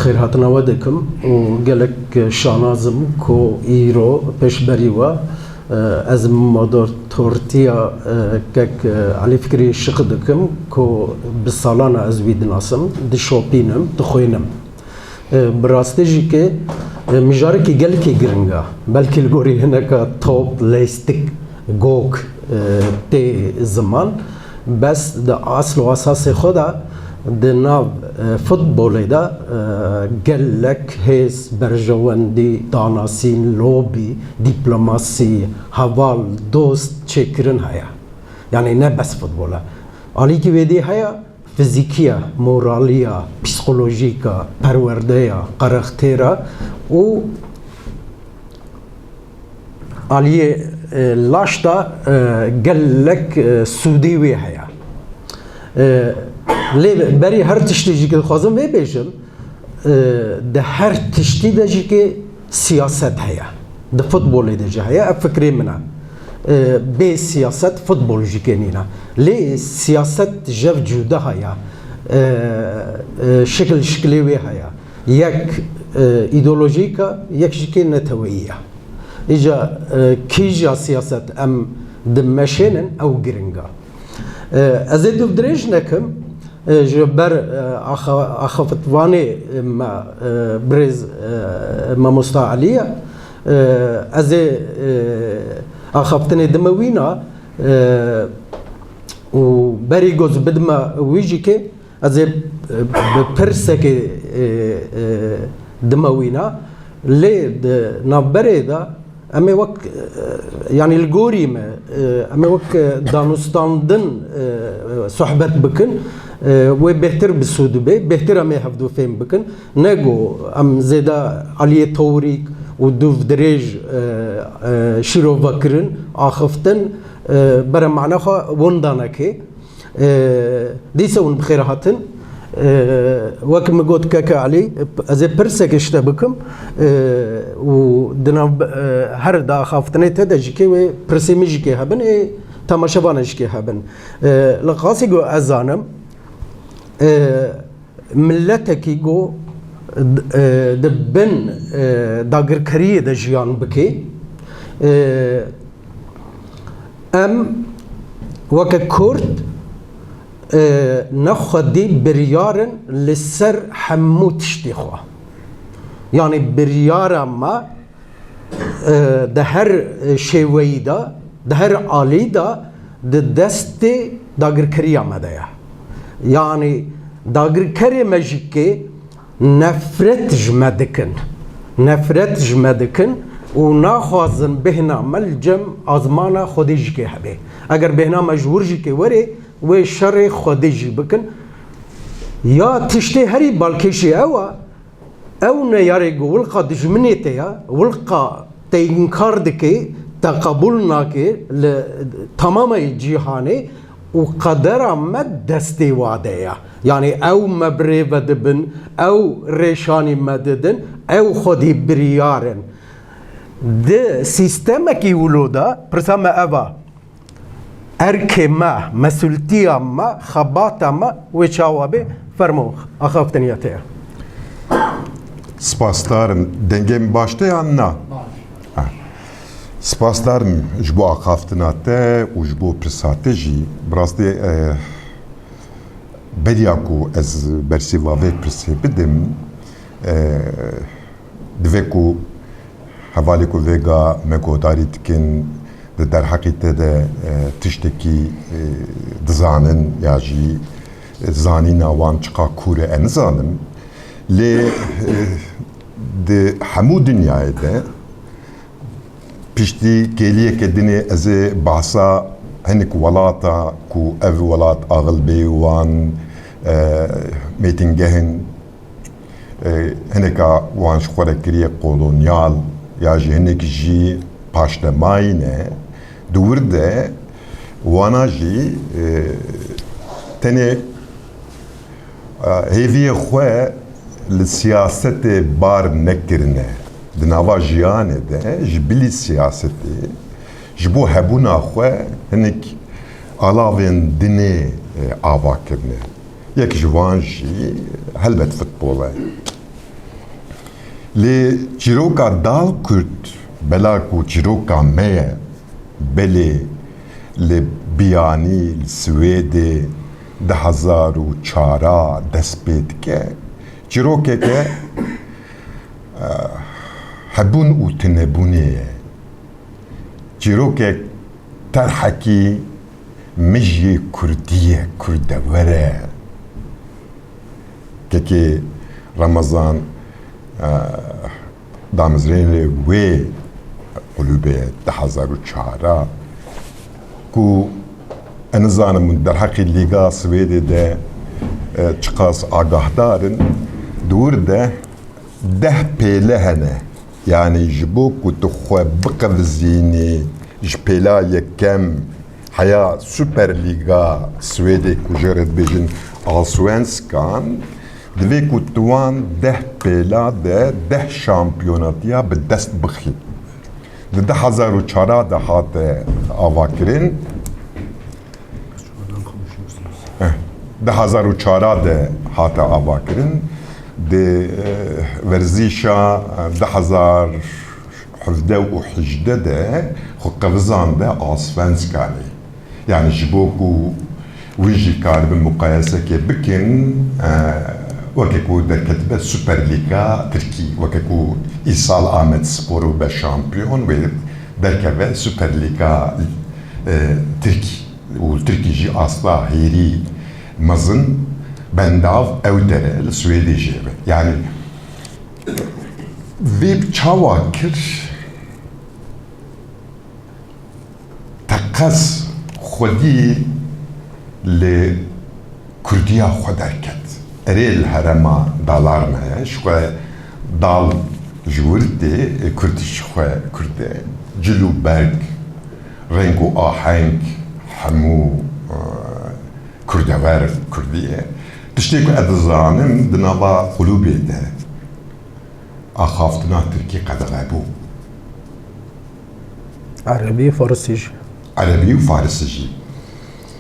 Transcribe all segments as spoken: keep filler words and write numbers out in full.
Xêrhatina we dikim û gelek şanaz im ku îro pêşberî we, e, ez moderatortiya, e, kek, e, Elî Fikrî Şiq dikim ku bi salan e ez wî dinasim, dişopînim, dixwînim. E, bi rastî jî ke, e, mijarekî gelekî giring e. Belkî li gorî hineka top, lêstik, gok, e, tê ziman. Bes di asl û esasê xwe de di nav, e, futbolê de, e, gelek hêz, berjewendî, danasîn, lobî, dîplomasî, heval, dost çêkirin heye. Yanî ne bes futbol e. Alîkî wê dî heye, fizîkî ye, moralî ye, psîkolojîk e, perwerde ye, qerektêr e û aliyê, e, laş de, e, gelek, e, sûdê wê heye. E, lê berî her tiştî jî dixwazim vê bêjim, e, di her tiştî de jî ke siyaset heye. Di futbolê de jî heye, ev fikrê min e. E, bê siyaset futbol jî ke nîne. Lê siyaset jev cuda heye. E, e, şikil şikilê wê heye. Yek, e, îdeolojîk e, yek jî ke neteweyî ye. Îca, e, kîja siyaset em dimeşênin, ew giring e. E, ez ê dûv dirêj nekim, e, ji ber, e, axa-, axafitvanê me, e, birêz, e, mamosta Elî ye. E, ez ê, e, axaftinê dime wîna, e, û berî goz bidime wî jî ke, Ez ê, e, bi pirsekê, e, e, dime wîna, lê di navberê de em ê wek, e, yanî li gorî me, e, em ê wek, e, danûstandin, e, e, sohbet bikin, e, wê bêhtir bi sûd bibe, bêhtir em ê hevdû fêm bikin. Ne ku em zêde aliyê tewrîk û dûv dirêj, e, e, şîrove kirin, axiftin, e, bere mane xwe winda neke. E, dîsa hûn bi xêr hatin. E, wek min got keke Elî, ez ê pirsekê ji te bikim, e, û di nav, e, her di axaftinê te de jî ke wê pirsê min jî ke hebin, ê temaşevana jî ke hebin. E, li qasî ku ez zanim, e, miletekî ku, e, di bin, e, dagirkeriyê de jiyan bike, e, Em weke Kurd, e, ne xwedî biryar in li ser hemû tiştê xwe. Yanî biryara me, e, di her şêweyî de, di her alî de di destê dagirkeriya me de ye. Yanî dagirkerê me jî kê Nefret ji me dikin. Nefret ji me dikin û naxwazin bêhna me li cem azmana Xwedê jî kê hebe. Eger bêhna me ji wir jî kê were, wê şerê Xwedê jî bikin. Ya tiştê herî balkêşî ew e, ew neyarê ku wilqa dijminê te ya, wilqa te înkar dike, te qebûl nake li temamê cîhanê û qedera me destê wa de ye. Yanî ew me bi rê ve dibin, ew rêşanî me didin, ew xwedî biryar in. Di sîstemekî wilo de pirsa me ev e. Erkê me, mesultiya me, xebata me wê çawa bê? Fermo, axaftinîya te ye. Spasdar im. Dengê min baş tê yan na? Baş. Ha. Spasdar im ji bo axaftina te û ji bo pirsa te jî. Bi rastî, e, beriya ku ez bersîva vê pirsê bidim, e, Divê ku hevalê ku vêga me guhdarî dikin, di derheqî te de, e, tiştekî, e, dizanin ya jî, e, zanîna wan çiqa kûr e, ez nizanim. Lê, e, di hemû dinyayê de piştî kêliyeke dinê ez ê behsa hinek welata ku ev welat axil bê wan, e, mêtingehên E, hineka wan ji xwe re kiriye kolonyal ya jî hinek jî paşdemayî ne. Di wir de wana jî, e, tenê, e, hêviyê xwe li siyasetê bar nekirine. Di nava jiyanê de ji bilî siyasetê ji bo hebûna xwe hinek alavên dinê, e, ava kirine. Yek ji wan jî helbet futbol e. Lê çîroka dal Kurd, bela ku çîroka me ye, belê li biyanî li Swêdê du hezar û çar dest pê dike. Çîrokeke, eh, hebûn û tinebûnê ye. Çîrokek terhekî mijî kurdî ye, kurdewere. Kekê Remezan, e, damezrênê wê qulûbê du hezar û çar a, ku ez nizanim derheqî Lîga Swêdê de, e, çiqas agahdar in, di wir de deh pêle hene. Yanî ji bo ku tu xwe biqevizînî ji pêla yekem heya Superlîga Swêdê ku jê re dibêjin Allsvenskan, divê ku tu wan deh pêla de deh şampiyonatiya bi dest bixî. Di du hezar û çar de hate avakirin. Eh, du hezar û çar de hate avakirin. Di, eh, werzîşa, eh, du hezar hevdeh û hejdeh de xwe qevizande Allsvenskanê. Yani ji bo ku wî jî karibin muqayesekê bikin, eh, weke ku derketibe Superlîga Tirkî, weke ku îsal Ahmetspor bibe şampiyon wê derkeve Superlîga, eh, Tirkî. Û li Tirkî jî asta hêrî mezin bendav ew dere li Swêdê jê be. Yanî vê bi çawa kir? Teqez xwedî li Kurdiya xwe derket. Erê li herêma Dalarna ye. Ji xwe dal ji wir tê, Kurd ji xwe Kurd e. Cil û berg, reng û aheng, hemû, e, kurdewer Kurdî ye. Tiştê ku ez dizanim, di nava qulûbê de axaftina Tirkî qedexe bû. Erebî, Farisî jî. Erebî û Farisî jî.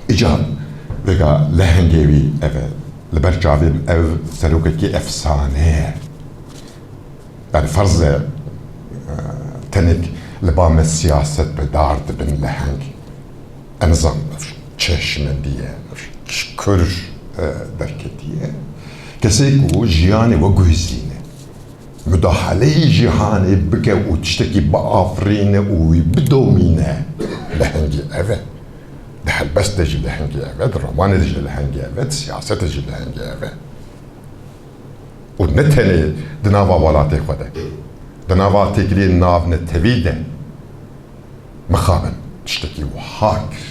Îcar vêga lehengê wî ev e. Li ber çavê min ev serokekî efsane ye. Yani ferz e, e, tenik li ba me siyaset be dar dibin leheng. Ez nizanim ev çi hişmendî ye, ev çi kur, e, derketiye. Kesê ku jiyanê we guhizîne, mudahaleyê cîhanê bike û tiştekî biafirîne û wî bidomîne, lehengî ev e. Di helbest de jî lehengî ev e, di romanê de jî lehengî ev e, di siyasetê jî lehengî ev e. Û ne tenê di nava welatê xwe de, di nava têkiliyên navnetewî de mixabin tiştekî wiha kir.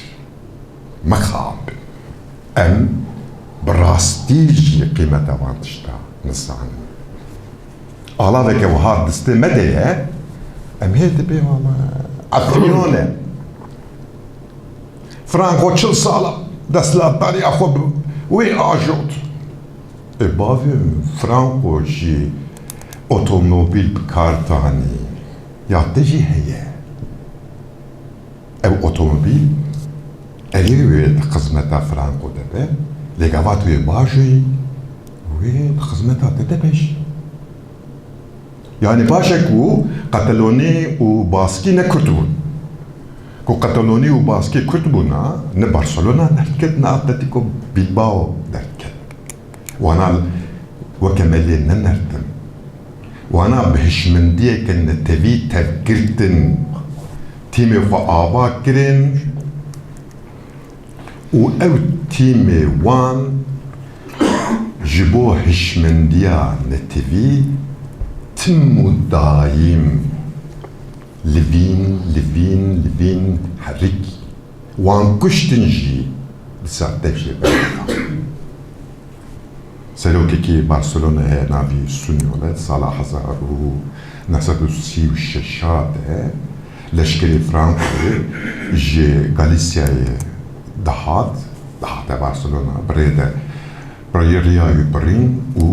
Mixabin. Em bi rastî jî qîmeta van tişta nizanin. Alaveke wiha distê me de ye, em hê dibê wala efrîyon e. Franco çil sala desthilatdariya xwe bi wê ajot. Ê bavê min, Franco jî otomobîl bi kar tanî. Ya te jî heye. Ew otomobîl erê wê di xizmeta Franco de be, lê gava tu wê bajêyî, wê di xizmeta te de be jî. Yani baş e ku Katalonî û Baskî ne Kurd bûn. Ku Katalonî û Baskî Kurd bûna, ne Barcelona derdket, ne Atletico Bilbao derdket. Wana weke me lê nenertin. Wana bi hişmendiyeke netewî tevgirtin, tîmê xwe ava kirin. Û ew tîmê wan ji bo hişmendiya netewî tim û dayîm li vîn, li vîn, li vîn herik. Wan kuştin jî dîsa dev jê berdida. Serokekî Barcelonayê navî Sunyol e, sala hezar û neh sed û sî û şeş de leşkerê Frankoyê ji Galîsyayê dihat, dihate Barcelona, bi rê de, bi rê riya wî birîn û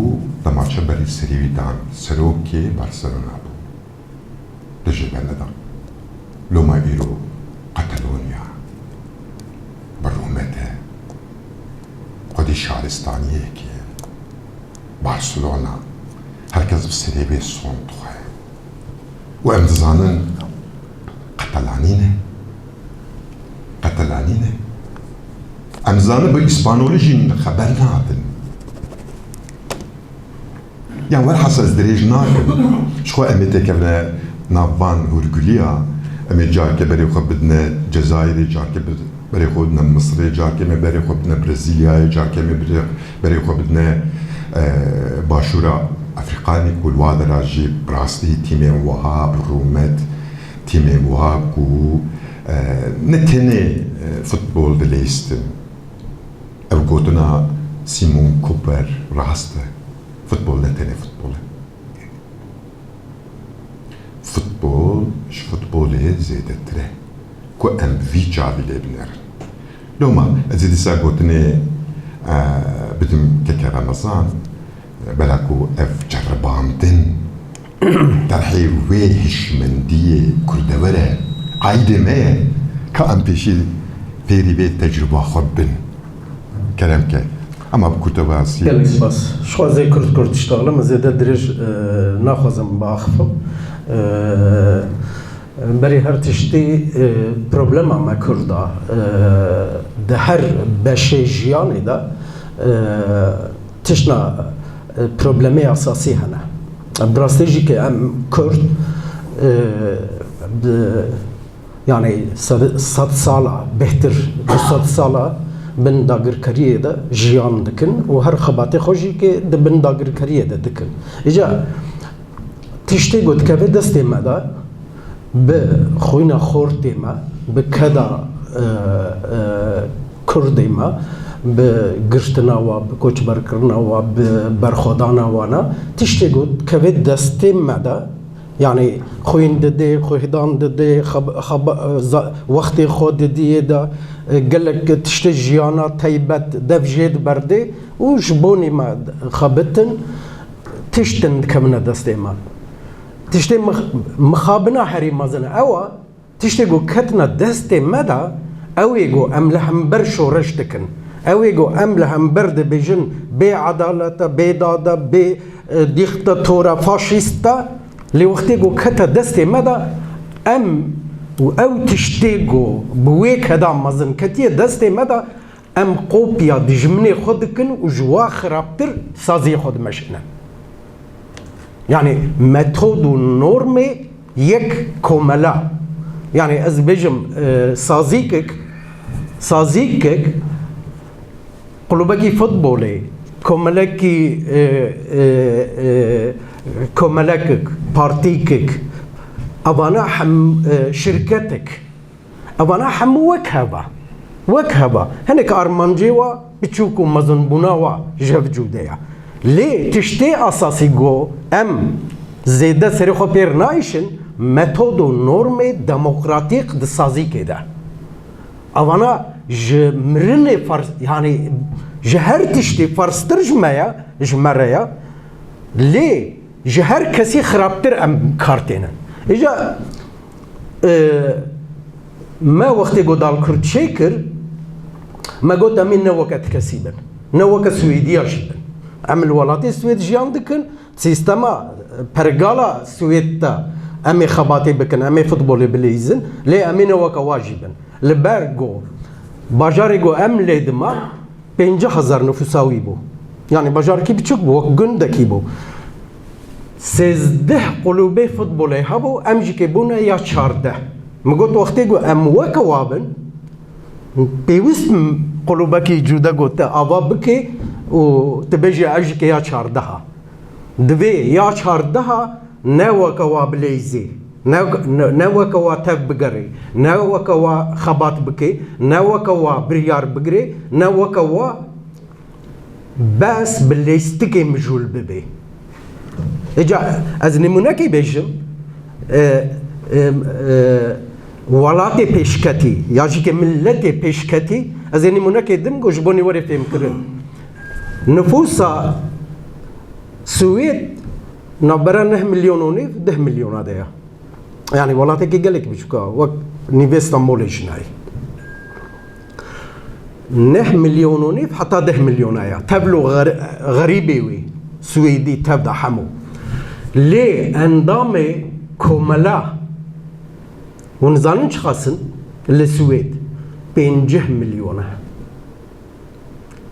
demaçe berî serî wî dan. Serokê Barcelona bû. Te jê berneda. Loma îro Katalonya bi rûmet e. Xwedî şaristaniyekê ye. Barcelona her Kes bi serê wê son dixwe. Û em dizanin qetelanî ne. Qetelanî ne. Em dizanin bi îspanolî jî xeber nadin. Yan werhasa ez dirêj nakim. Ji xwe em ê têkevine nav van hûrgulîya. Em ê carke berê xwe bidine Cezayirê, carke bi-, berê xwe bidine Misirê, carke me berê xwe bidine Brezîlyayê, carke me berê, berê xwe bidine, e, Başûra Efrîkanê ku li wa dera jî bi rastî tîmên wiha bi rûmet, tîmên wiha ku, e, ne tenê, e, futbol dileyistin. Ev gotina Simon Cooper rast e. Futbol ne tenê futbol e. Futbol ji futbolê zêdetir e. Ku em bi vî çavî lê binerin. Loma, ez ê dîsa gotinê, e, bidim keke Remezan, bela ku ev ceribandin, terhê wê hişmendiyê kurdewere aîdê me ye, ka em pêşî fêrî vê tecrûba xwe bin. Kerem ke. Ama bi kurtewasî. Gelek spas. Ji xwe zê kurt kurt tişt axlim, zêde dirêj, e, naxwazim biaxifim. E, Berî her tiştî, e, problema me Kurda, e, di her beşê jiyanê de, e, tişna, e, problemê esasî hene. Bi rastî jî ke em Kurd, e, bi, yanî sed, sed sala, bêhtir du sed sala bin dagirkeriyê de jiyan dikin û her xebatê xwe jî ke di bin dagirkeriyê de dikin. Îca tiştê ku dikeve destê me de, bi xwîna xortê me, bi keda, e, e, kurdê me, bi girtina wa, bi koçberkirina wa, bi berxwedana wana, tiştê ku dikeve destê me de, yanî xwîn didê, xwîhdan didê, xeb-, xeba-, za-, wextê xwe didiyê de, e, gelek tiştê jiyana teybet dev jê diberdê û ji bonê me xebitin, tiştin dikevine destê me. Tiştê mix-, mixabina herî mezin ew e, tiştê ku ketine destê me de, ew ê ku em li hember şoreş dikin. Ew ê ku em li hember dibêjin bê edalet e, bê dad e, bê, e, dîktator e, faşîst e. Lê wextê ku kete destê me de, em û ew tiştê ku bi wê keda mezin ketiye destê me de, em kopya dijminê xwe dikin û ji wa xirabtir saziyê xwe dimeşînin. Yanî metod û normê yek komela. Yanî ez bêjim, e, sazîkek, sazîkek, klubekî futbolê, komelekî, e, e, e, komelekek, partîkek, evana hem, e, şirketek, Evana hemû wek hev e. Wek hev e. Hinek armancê wa biçûk û mezinbûna wa ji hev cude ye. Lê tiştê esasî ku em zêde serê xwe pêr nayişin, metod û normê demokratîk di sazîkê de. Evana ji mirinê ferz, yanî ji her tiştî ferztir ji me ye, ji me re ye. Lê ji her kesî xirabtir em kar tênin. Îja, e, me wextê ku dal Kurd çêkir, me got, em ê ne weke ti kesî bin, ne weke Swêdiya jî bin. Em li welatê Swêd jiyan dikin, sîstema, e, pergala Swêd de em ê xebatê bikin, em ê futbolê bileyzin, lê em ê ne weke wa jî bin. Li ber ku bajarê ku em lê dima, pêncî hezar nifûsa wî bû. Yanî bajarekî biçûk bû, wek gundekî bû. Sêzdeh qulûbê futbolê hebû, em jî kê bûne ya çardeh. Min got, wextê ku em weke wa bin, pêwîst m-, qulûbekî cude ku te ava bike û tu bêjî ez jî kê ya çardeha. Divê ya çardeha ne weke wa bileyzê, ne, ne, ne weke wa tev bigerê, ne weke wa xebat bike, ne weke wa biryar bigire, ne weke wa bes bi lêstikê mijûl bibe. Îca ez nimûnekê bêjim, e, e, e, welatê pêşketî, ya jî ke miletê pêşketî, ez ê nimûnekê din ku ji bo nî were fêmkirin. Nifûsa Swêd navbera neh milyon û nîv, deh milyona de ye. Yanî welatekî gelek biçûk e, wek nîvê Stenbolê jî nayê. Neh milyon û nîv heta deh milyona ye. Tevlo xer-, xerîbê wê, Swêdî tev de hemû. Lê endamê komela, hûn zanin çiqas in? Li Swêd pêncî milyon e.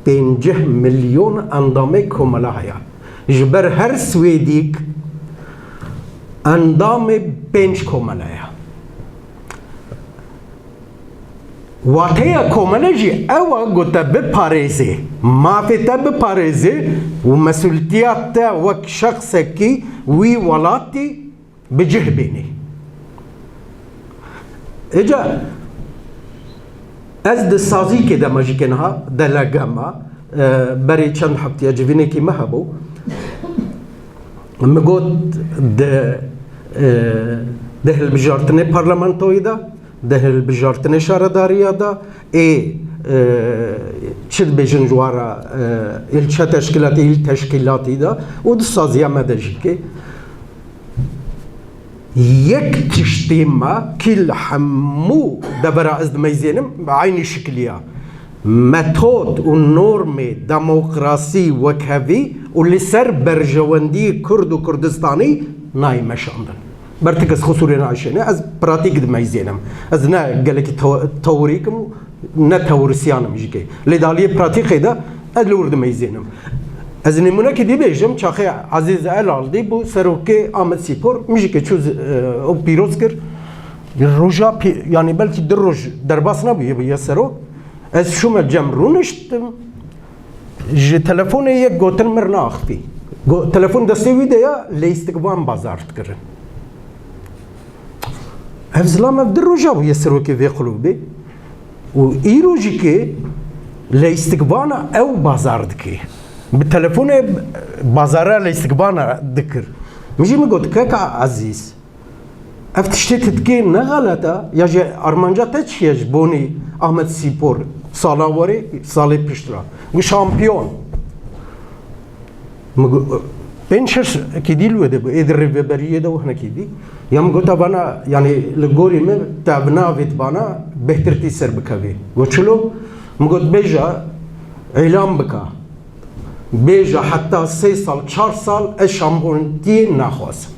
Pêncî milyon endamê komela heye. Ji ber her Swêdîk endamê pênc komela ye. Wateya komele jî ew e ku te biparêzê, mafê te biparêzê û mesultiya te wek şexsekî wî welatî bi cih bênê. Êca ez di sazîkê de me jî ke niha delege me, e, berê çend heftiya civînekî me hebû. Min got di, e, di hilbijartinê parlamentoyê de, di hilbijartinê şaredariya de, ê, e, çi dibêjin ji wan re, e, îlçe teşkîlatî, îl teşkîlatî de û di saziya me de jî ke yek tiştê me kî li hemû devera ez dimeyzênim, eynî şikiliya. Metod û normê demokrasî wekhevî û li ser berjewendiyê Kurd û Kurdistanî nayê meşandin. Ber ti kes xwe sûrê naşêne, ez pratîk dimeyzênim. Ez ne gelekî tew-, teorîk im, ne teorîsyan im jî ke. Lê di aliyê pratîkê de ez li wir dimeyzênim. Ez nêmûnekê dî bêjim, çaxê Ezîz El Aldî bû serokê Amed Spor, min jî ke çû, e, ew pîroz kir. Roja pê-, yanî belkî du roj derbas nebûye, bûye serok. Ez çûme cem rûniştim. Ji telefonê yek gotin mir neaxivî. Go-, telefon destê wî de ya, leyîstikvan bazar dikirin. Ev zilam ev du roja bûye serokê vê qulûbê. Û îro jî ke leyîstikvana ew bazar dike. Bi telefonê bazara leyîstikvana dikir. Min jî min got, keka Ezîz, ev tiştê tu dikê ne xelet e, ya jî armanca te çi ye ji bonî Amed Spor sala werê, salê pişt re? Got şampiyon. Min got, pênc şeş kî dî li wê de bû, ê di rêveberiyê de û hinekî dî. Ya min got, vana, yanî li gorî min te vina vê dibana bêhtir tî ser bikevî. Got çilo? Min got, bêje, îlan bike. Bêje heta sê sal, çar sal ez şampiyonatiyê naxwazim.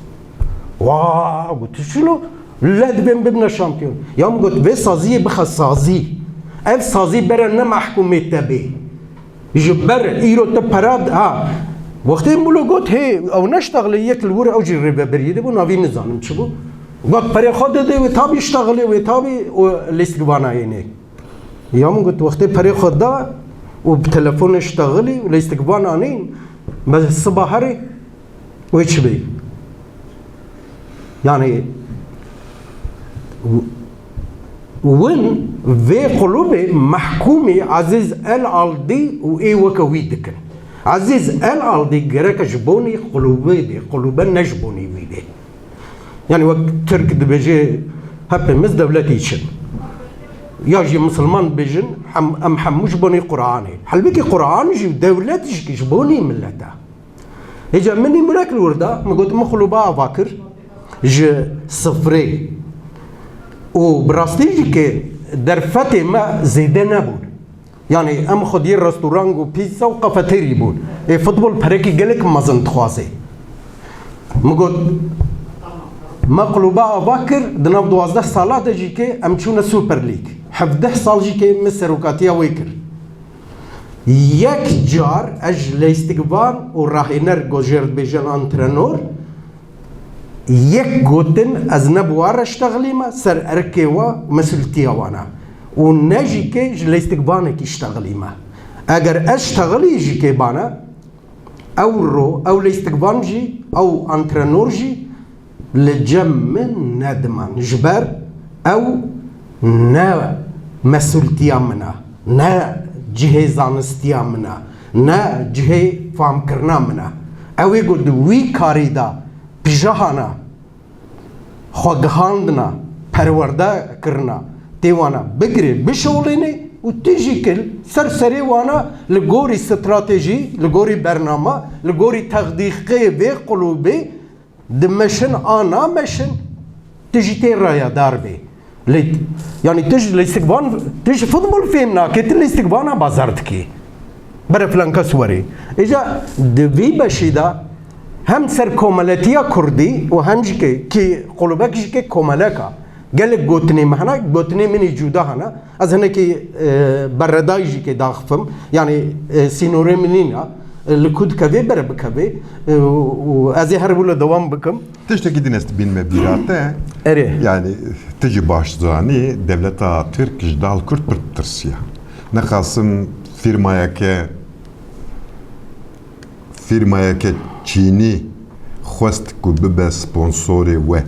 Wa, got, tu çilo? Leh dibên bibine şampiyon. Ya min got, vê saziyê bixe sazî. Ev sazî bere ne mehkûmê te bê. Ji ber îro te pera d-, ha. Wextê min lo got, hê, ew neştexilê, yek li wir ew jî rêveberiyê de bû, navî nizanim çi bû. Got, perê xwe dide, wê tabî ştexilê, wê tabî û lîstikvanayê nê. Ya min got, wextê perê xwe da û bi telefonê ştexilî û lîstikvan anîn, me siba herî wê çi bê? Yanî, w-, win vê qulûbê mehkûmî Ezîz El Aldî û ê weke wî dikin. Ezîz El Aldî gereke ji bonî qulûbê bê, qulûbe ne ji bonî wî bê. Yanî wek Tirk dibêje, hepimiz devlet için. Ya jî misilman dibêjin, hem, em hemû ji bonî Quranê. Halbûkî Quran jî û devlet jî ki ji bonî millet e. Hêca min nîmûnek li wir da, min got, min qulûba ava kir ji sifrê. Û bi rastî jî ki derfetê me zêde nebûn. Yanî em xwediyê restorang û pîza û kafeterî bûn. Ê futbol perekî gelek mezin dixwazê. Min got, me qulûba ava kir, di nav duwazdeh sala de jî ke em çûne Super League. Hevdeh sal jî ke min serokatiya wê kir. Yek car ez ji leyîstikvan û rahêner, ku jê re dibêjin antrenor, yek gotin ez ne bi wan re ştexilîme, ser erkê wan û mesultiya wan e. Û ne jî ke ji leyîstikvanekî ştexilîme. Eger ez ştexilî jî ke bane, ew ro, ew leyîstikvan jî, ew antrenor jî li cem min nediman. Ji ber ew ne mesultiya min e, ne cihê zanistiya min e, ne cihê famkirina min e. Ew ê ku di wî karî de pijahana xwegihandina, perwerde kirina, tê wana bigirê, bişolênê û tu jî kil ser serê wana li gorî stratejî, li gorî bernama, li gorî texdîqê vê qulûbê dimeşin a nameşin, tu jî tê rayadar bê. Lê, yanî tu ji lîstikvan, tu ji futbol fêm nake, tu lîstikvana bazar dikî. Bere filan kes werê. Îca di vî beşî de Hem ser komeletiya Kurdî û hem jî ke, ki qulubek jî ke komeleka. Gelek gotinê me hene, gotinê min î cuda hene. Ez hinekî, e, berredayî jî ke daxifim. Yanî, e, sînorê min nîne. E, li ku dikevê bere bikevê. E, û, û ez ê her wilo dewam bikim. Tiştekî din ez dibînime bîra te. Erê. Yani tu jî baş zanî, dewleta Tirk ji dal Kurd pir tirsiya. Nexasim firmayeke, firmayeke Çînî xwest ku bibe sponsorê we.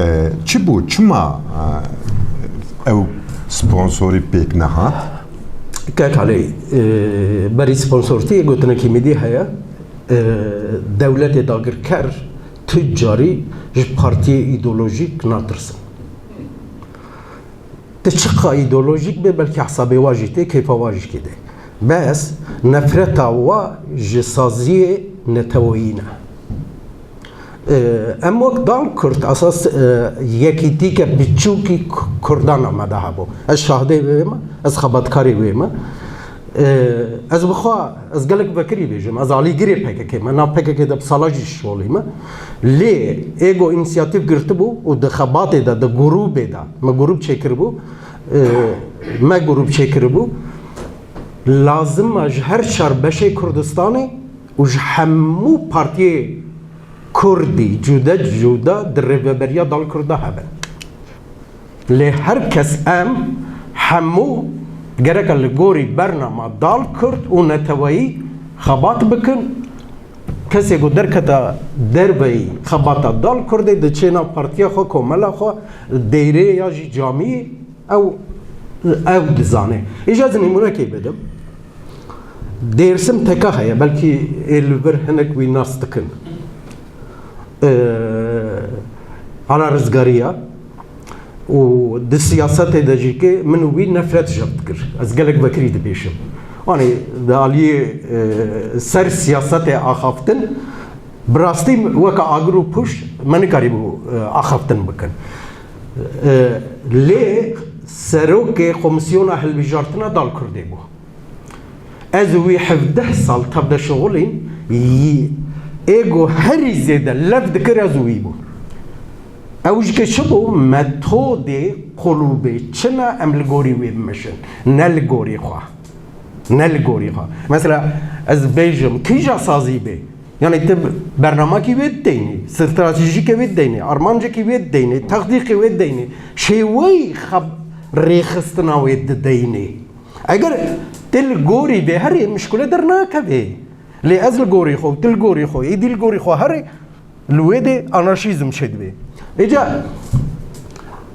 E, çi bû? Çima, e, ew sponsorî pêk nehat? Kek Alî, e, berî sponsortiyê gotinekî min dî heye. E, dewletê dagirker tu carî ji partiyê îdeolojîk natirsin. Ti çiqa îdeolojîk be, belkî hesabê wa jî tê, keyfa wa jî kê de. Bes nefreta wa ji saziyê neteweyî ne. E, em wek dal Kurd, esas, e, yekîtîke biçûkî K-, Kurdan me de hebû. Ez şahdê wê me, ez xebatkarê wê me. E, ez bi xwe, ez gelek vekirî bêjim. Ez alîgirê P K K me. Nav P K K de bi sala jî şolî me. Lê ê go înîsiyatîf girtibû û di xebatê de, di grûbê de, me grûb çêkiribû, e, me grûb çêkiribû. Lazim e ji her çar beşê Kurdistanê û ji hemû partiyê Kurdî cude cuda di rêveberiya dal Kurda hebin. Lê her kes em hemû gereke li gorî bernama dal Kurd û neteweyî xebat bikin. Kesê ku derketa derveyî xebata dal Kurdê diçê nav partiya xwe, komela xwe, deyrê ya jî camiyê, ew, ew dizane. Îja ez nîmûnekê bidim. Dêrsim T K heye, belkî ê li vir hinek wî nas dikin. Ee, Ala Rizgariya û di siyasetê de jî ke min û wî nefret ji hev dikir. Ez gelek vekirî dibêjim. Anî di aliyê, e, ser siyasetê axaftin, bi rastî weke agir û pûş me nikarîbû, e, axaftin bikin. E, lê serokê Komîsyona Hilbijartina Dal Kurdê bû. Ez û wî hevdeh sal tev de şixulîn, yî-, ê ku herî zêde lev dikir ez û wî bû. Ew jî ke çi bû? Metodê qulûbê çi ne, em li gorî wê bimeşin, ne li gorî xwe. Ne li gorî xwe. Mesela, ez bêjim, kîja sazî bê? Yani tu bernamakî wê dideynî, stratejîkê wê dideynî, armancekî wê dideynî, texdîqê wê dideynî, şêweyî xeb-, rêxistina wê dideynî. Eger tu li gorî bê herê, mişkule dernakevê. Lê ez li gorî xwe, tu li gorî xwe, êdî li gorî xwe herê, li wê de anarşîzm çêdibe. Êca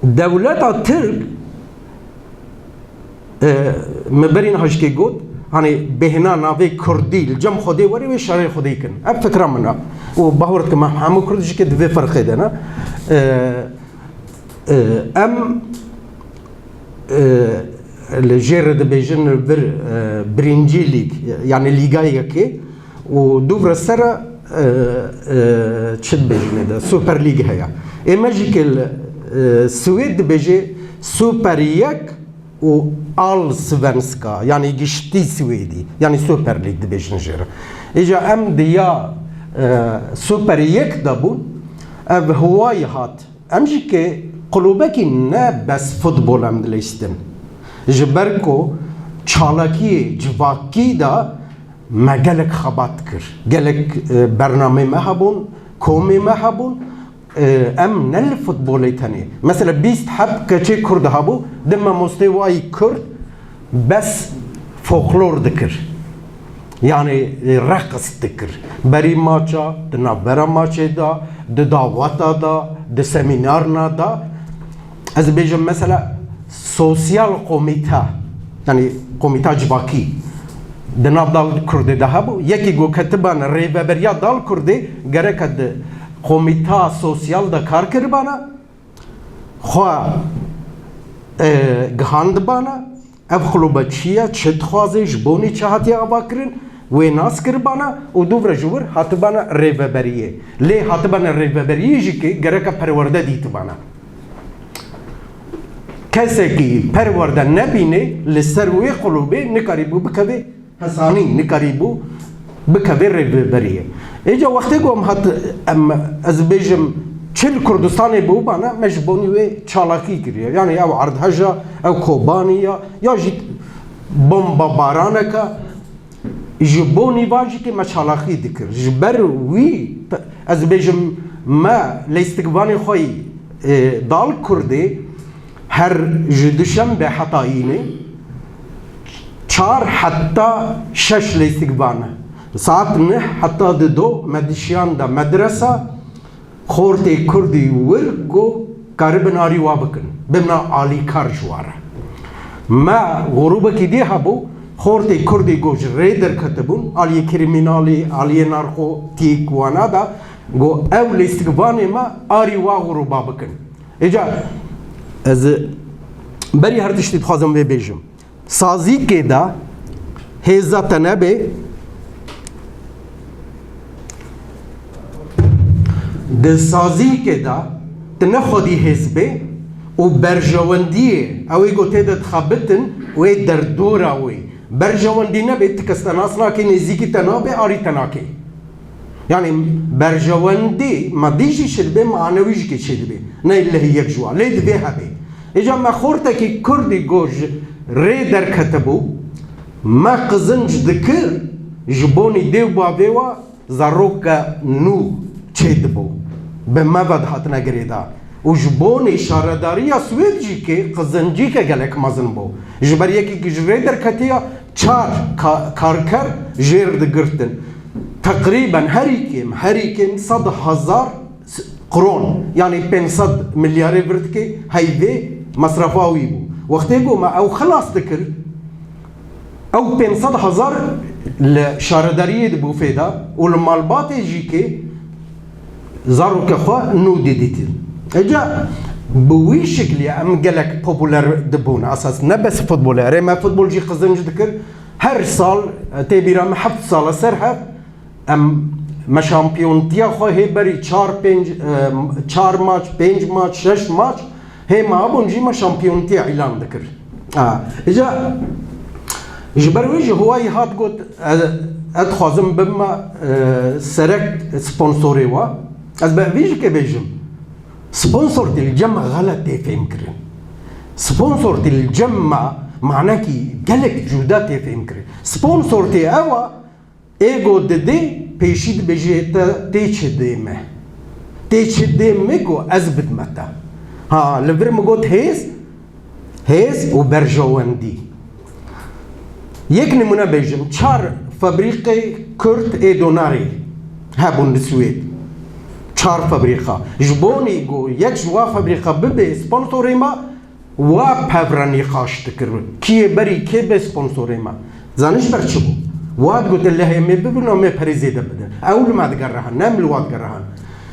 dewleta Tirk, e, me berî niha jikê got, hani bêhna navê Kurdî li cem Xwedê were wê şerê Xwedê kin. Ev fikra min e. Û bawer dikim em hemû Kurd jikê di vê ferqê de ne. E, e, em, e, li jê re dibêjin vir, e, birincî lîg, yani Lîga Yekê û dûv re ser, e, e, çi dibêjin ê de, Super League heye. Ê me jî ke li, e, Swêd dibêje Super Yek û Allsvenska, yani giştî Swêdî, yani Super League dibêjin jê re. Îca em di ya, e, Super Yek de bûn, ev hiwayî hat. Em jî ke qulûbekî ne bes futbol em dileyistin. Ji ber ku çalakiyê civakî de me gelek xebat kir. Gelek, e, bernamê me hebûn, komê me hebûn. E, em ne li futbolê tenê. Mesela bîst heb keçê Kurd hebû, di memostê wayî Kurd bes folklor dikir. Yani, e, reqs dikir. Berî maça, di navbera maçê de, di daweta de, di semînarna de. Ez bêjim mesela sosyal komîte, yani komîta civakî di nav dal Kurdê de hebû. Yekî ku ketibane rêveberiya dal Kurdê gereke di komîta sosyal de kar kiribane. Xwe, e, gihandibana, ev qulûbe çi ye, çi dixwaze, ji bo nî çi hatiye avakirin, wê nas kiribana û dûv re ji wir hatibana rêveberiyê. Lê hatibana rêveberiyê jî ki gereke perwerde dîtibana. Kesekî perwerde nebîne li ser wê qulûbê nikarîbû bikeve hesanî, nikarîbû bike vê rêveberiyê. Êca wextê ku em hat, em, ez bêjim, çi li Kurdistanê bûbane, me ji bonî wê çalakî kiriye. Yani ew erdheja, ew kobanî ya, ya jî bomba baraneke, ji bonî van jî ke me çalakî dikir. Ji ber wî, ez bêjim, me leystigivanê xwe yî, e, dal Kurdê, her ji duşembe heta înê, çar heta şeş leystigivan e. Saet neh heta dido me dişiyan da medresa, xortê Kurdî wir ku karibin arî wa bikin, bimna alîkar ji wa re. Me grûbekî dî hebû, xortê Kurdî ku ji rê derketibûn, aliyê krîmînalî, aliyê narkotîk wana da, ku ew leystigivanê me arî wa grûba bikin. Êca ez berî her tiştî dixwazim vê bêjim. Sazîkê de hêza te nebe, di sazîkê de tu ne xwedî hêz bê û berjewendiyê ew ê ku tê de dixebitin wê derdora wê. Berjewendî nebe, ti kes te nas nake, nêzîkî te nabe, arî te nake. Yani berjewendî madî jî çêdibe, manewî jî kê çêdibe. Ne lehî yek ji wan. Lê divê hebe. Êca me xortekî Kurdî ku ji rê derketibû, me qizinc dikir, ji bonî dê û bavê wa zaroke nû çêdibû. Bi me ve dihatine girêdan. Û ji bonê şaredariya Swêd jî kê qizincîke gelek mezin bû. Ji ber yekî ji rê derketiya çar ka-, karker jêr digirtin. Teqrîben herî kêm, herî kêm sed hezar s-, kron, yani pênc sed milyarê vir dike, heyvê mesrefa wî bû. Wextê ku me ew xilas dikir, ew pênc sed hezar li şaredariyê dibû fêda û li malbatê jî kê zarokê xwe nû didîtin. Êca bi wî şiklî em gelek populer dibûn. Esas ne bes futbolê. Erê me futbol jî qizinc dikir. Her sal, e, tê bîra me heft sala ser hev em me şampiyontiya xwe hê berî çar pênc, e, çar maç, pênc maç, şeş maç hê me abûn jî me şampiyontiya îlan dikir. A, îca ji ber wê ji Huawei hat got, e, ez dixwazim bibme, e, serek sponsorê we. Ez bi vî jî kê bêjim, sponsortî li cem me xelet tê fêmkirin. Sponsortî li cem me manekî gelek cuda tê fêmkirin. Sponsortî ew a, ê ku didê, pêşî dibêje te tê çi dê me. Tê çi dê me ku ez bidme te. Ha, li vir min got hêz, hêz û berjewendî. Yek nimûne bêjim, çar fabrîqê Kurd ê donarê hebûn li Swêd. Çar fabrîqa. Ji bonî ku yek ji wa fabrîqa bibe sponsorê me, wa pevre nîqaş dikir. Kî yê berî kê be sponsorê me. Zanî ji ber çi bû? Wa digotin lehê me bibin û me perê zêde bidin. Ew li me digerehan, ne em li wa digerehan.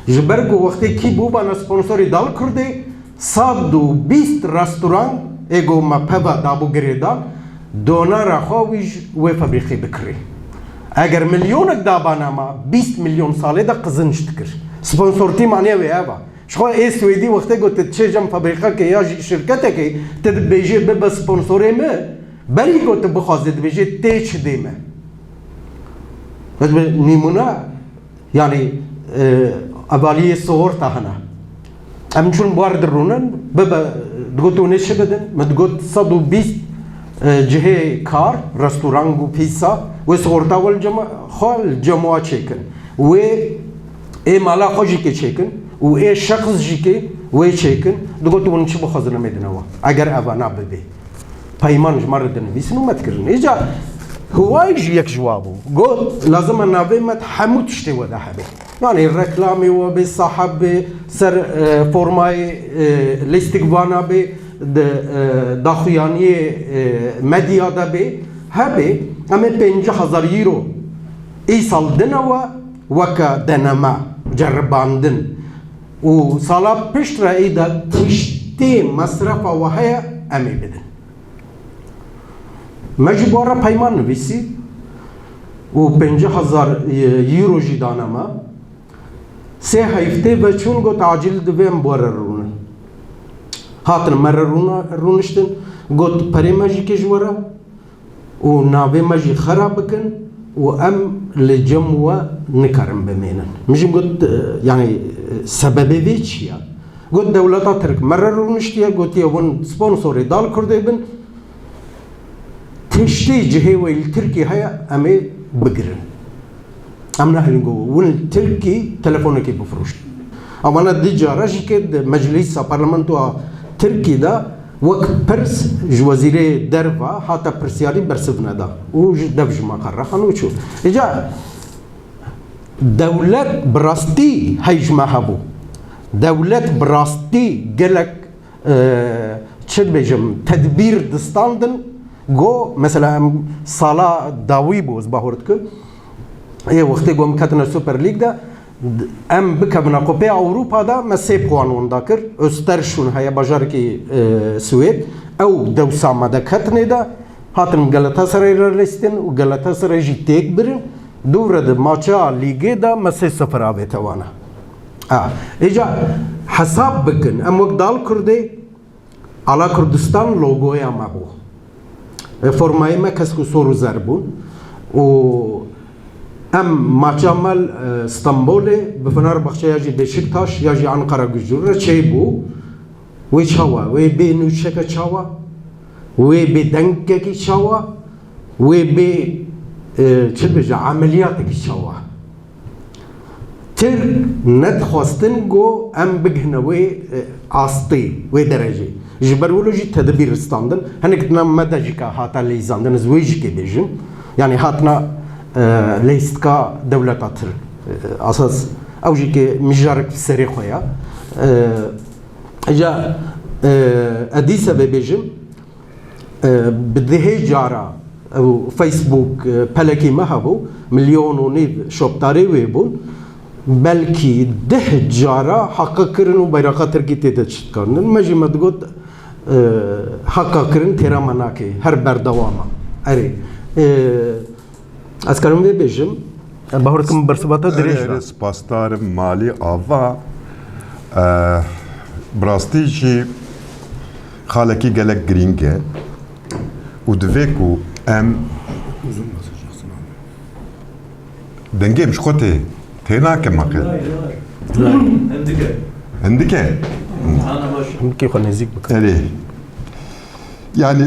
Ji ber ku wextê kî bûbane sponsorê dal Kurdê, sed û bîst restoran ê ku me peva dabû girêdan, donara xwe wî ji wê fabrîqê bikirê. Eger milyonek dabana me, bîst milyon salê de qizinc dikir. Sponsortî maniye wê ev a. Ji xwe ê Swêdî wextê ku tu diçê cem fabrîqekê ya jî şirketekê, tu dibêjê bibe sponsorê me, berî ku tu bixwazê dibêjê tê çi dê me. Ez bi nîmûne, yanî, e, evaliyê sigorta hene. Em çûn bar dirûnin, bibe, digot hûn ê çi bidin? Min digot sed û bîst, e, cihê kar, restoran û pîsa, wê sigorta we li cem xwe, li cem wa çêkin. Wê ê mala xwe jî kê çêkin û ê şexs jî kê wê çêkin. Digot hûn çi bixwazin em ê dine we. Eger eva nabibê. Peyman ji me re dinivîsin û me dikirin. Îca Huawei jî yek ji wa bû. Got, lazim e navê me di hemû tiştê we de hebe. Yani reklamê we bê, saheb bê, ser, e, formayê, e, lîstikvana bê, di, e, daxuyaniyê, e, medya de bê, hebe, em ê pêncî hezar euro îsal dine we weke deneme, ceribandin. Û sala pişt re ê de tiştê mesrefa we heye, em ê bidin. Me ji bo re peyman nivîsî û pêncî hezar euro jî dane me. Sê heftê veçûn got, acîl divê em bi we re rûnin. Hatin me re rûna-, rûniştin, got, perê me jî kê ji we re û navê me jî xera bikin û em li cem we nikarin bimênin. Min jî got, e, yanî, e, sebebê vê çi ye? Got, dewleta Tirk me re rûniştiye, gotiye, hûn sponsorê dal Kurdê bin, tiştê cihê we li Tirkî heye, em ê bigirin. Em nehêlin ku hûn li Tirkî telefonekê bifroşin. Ewana di cara jî ke di meclîsa parlamentoya Tirkî de wek pirs ji wezîrê derve hate pirsyarî bersiv neda û ji dev ji maqer re xan û çû. Îca dewlet bi rastî hey ji me hebû. Dewlet bi rastî gelek, e, çi dibêjim, tedbîr distandin. Go, mesela, em sala dawî bû, ez bahor dikim. Ê wextê go em ketine Super League de, em bikevine Kupaya Ewropa de, me sê puan wenda kir. Östersund heye, bajarekî, e, Swêd. Ew dewsa me de ketinê de, hatin Galatasaray re lîstin û Galatasaray jî têk birin. Dû re di maça lîgê de me sê sifir avête wana. A, îca hesab bikin, em wek dal Kurdê, Ala Kurdistan logoya me bû. E, formayê me kesk û sor û zer bûn. Û em maça me li, e, Stenbolê bi Fenerbahçe ya jî Beşiktaş ya jî Ankara Gücü re çêbû. Wê çawa? Wê bê nûçeke çawa? Wê bê dengekî çawa? Wê bê, e, çi dibêje, emeliyatekî çawa? Tirk nedixwestin ku em bigihine wê, e, astê, wê derecê. Ji ber wilo jî tedbîr standin. Hinek dina me de jî ka hate leyzandin, ez wê jî kê bêjim. Yanî hatina, e, leyistka dewleta Tirk. E, asas ew jî kê mijarek serê xwe ya. E, îca, e, ez dîse vê bêjim, E, bi dihê cara ew Facebook, e, pelekî me hebû, milyon û nîv şoptarê wê bûn, belkî deh cara heqa kirin û beyraqa Tirkî tê de çitkarindin. Me jî me digot, e, heqa kirin têra me nake, her berdewam e. Erê, e, Ez karim vê bêjim, e, bahor dikim bersiva te dirêj be. Erê, spasdar im Malî Ava. E, bi rastî jî xalekî gelek girîng e û divê ku em dengê min ji xwe tê, tê nake me qe. Hindike. Hindike? Ana baş. Hindikê xwe nêzîk bike. Erê. Yanî,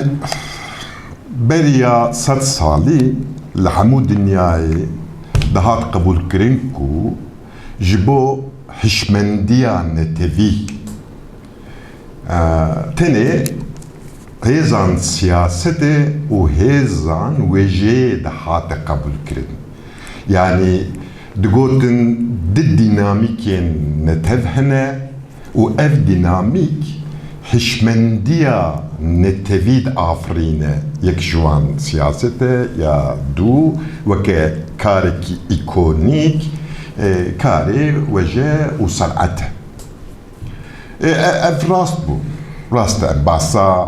beriya sed salî li hemû dinyayê dihat qebûlkirin ku ji bo hişmendiya netewî, e, tenê hêzan siyasetê û hêzan wêjeyê dihate qebûlkirin. Yanî, digotin du dînamîkên netev hene, û ev dînamîk hişmendiya netewî diafirîne, yek ji wan siyaset e, ya dû weke karekî îkonîk, e, karê weje û sen'et e. E, e, ev rast bû. Rast e, em basa,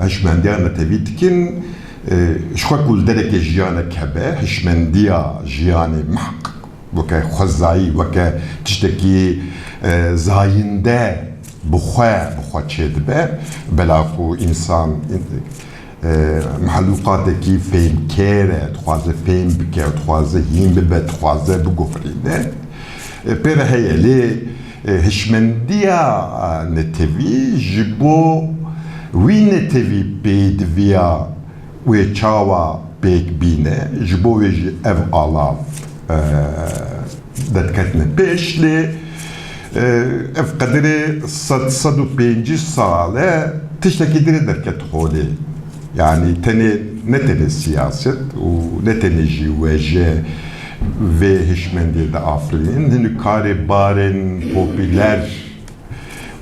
e, hişmendiya netewî dikin, e, ji xwe ku li derekê jiyanek hebe, hişmendiya jiyanê miheqqiq weke xwezayî, weke tiştekî, e, zayinde bi xwe, bi xwe çêdibe. Bela ku însan, e, mehlûqatekî fêmkêr e, dixwaze fêm bike, dixwaze hîn bibe, dixwaze biguherîne. E, pê re heye, lê, e, hişmendiya, e, netewî ji bo wî netewî pêdiviya wê çawa pêk bîne, ji bo wê jî ev alav, e, derdiketine pêş, lê, e, ev qedirê sed, sed û pêncî sal e, tiştekî dirê derket holê. Yanî tenê, ne tenê siyaset û ne tenê jî weje vê hişmendê diafirînin, hin karê barên popûler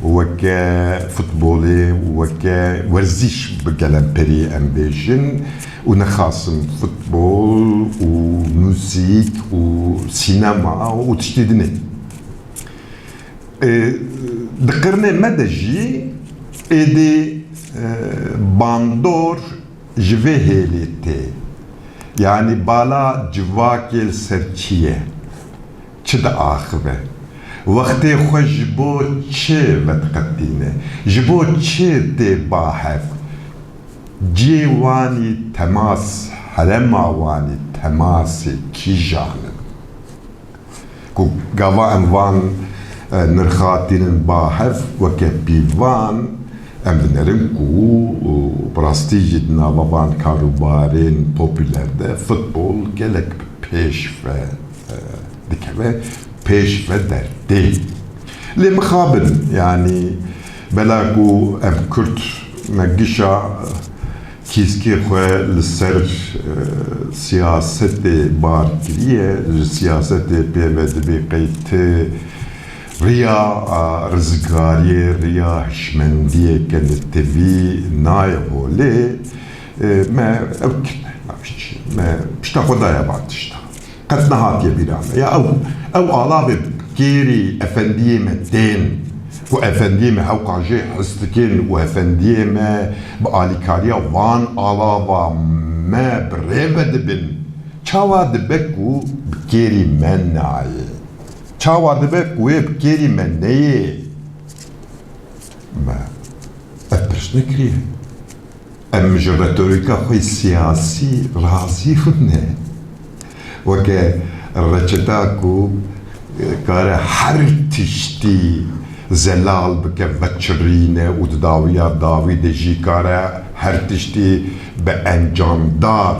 weke futbolê, weke werzîş bi gelemperî em bêjin û nexasim futbol û muzîk û sînema û tiştê dinê. E, di qirnê me de jî êdî, e, bandor ji vê hêlê tê. Yanî bala civakê li ser çi ye? Çi diaxive? Wextê xwe ji bo çi vediqetîne? Ji bo çi tê ba hev? Cihê wanî temas, herema wanî temasê kîjan in? Ku gava em van, e, nirxa tînin ba hev, weke pîvan, em dinerin ku, û bi rastî jî di nava van karûbarên popûler de futbol gelek bi pêş ve, e, dikeve, pêş ve dertê. Lê mixabin, yanî bela ku em Kurd me gişa kîskê xwe li ser, e, siyasetê bar kiriye, ji siyasetê pê ve dibê qey ti riya, a, rizgariyê, riya hişmendiyê ke li tevî nayê holê, e, me ew kirine, me pişta xwe daye van tişta. Qet nehatiye bîra me. Ya ew, ew alavê bi kêrî efendiyê me tên, ku efendiyê me hewqa jê hez dikin û efendiyê me bi alîkariya van alava me bi rê ve dibin. Çawa dibe ku bi kêrî me nayê? Çawa dibe ku wê bi kêrî me neyê? Me ev pirs nekiriye. Em ji retorîka xwe siyasî razî ne. Weke reçeta ku kare her tiştî zelal bike, veçirîne û di dawiya dawî de jî kare her tiştî bi encamdar,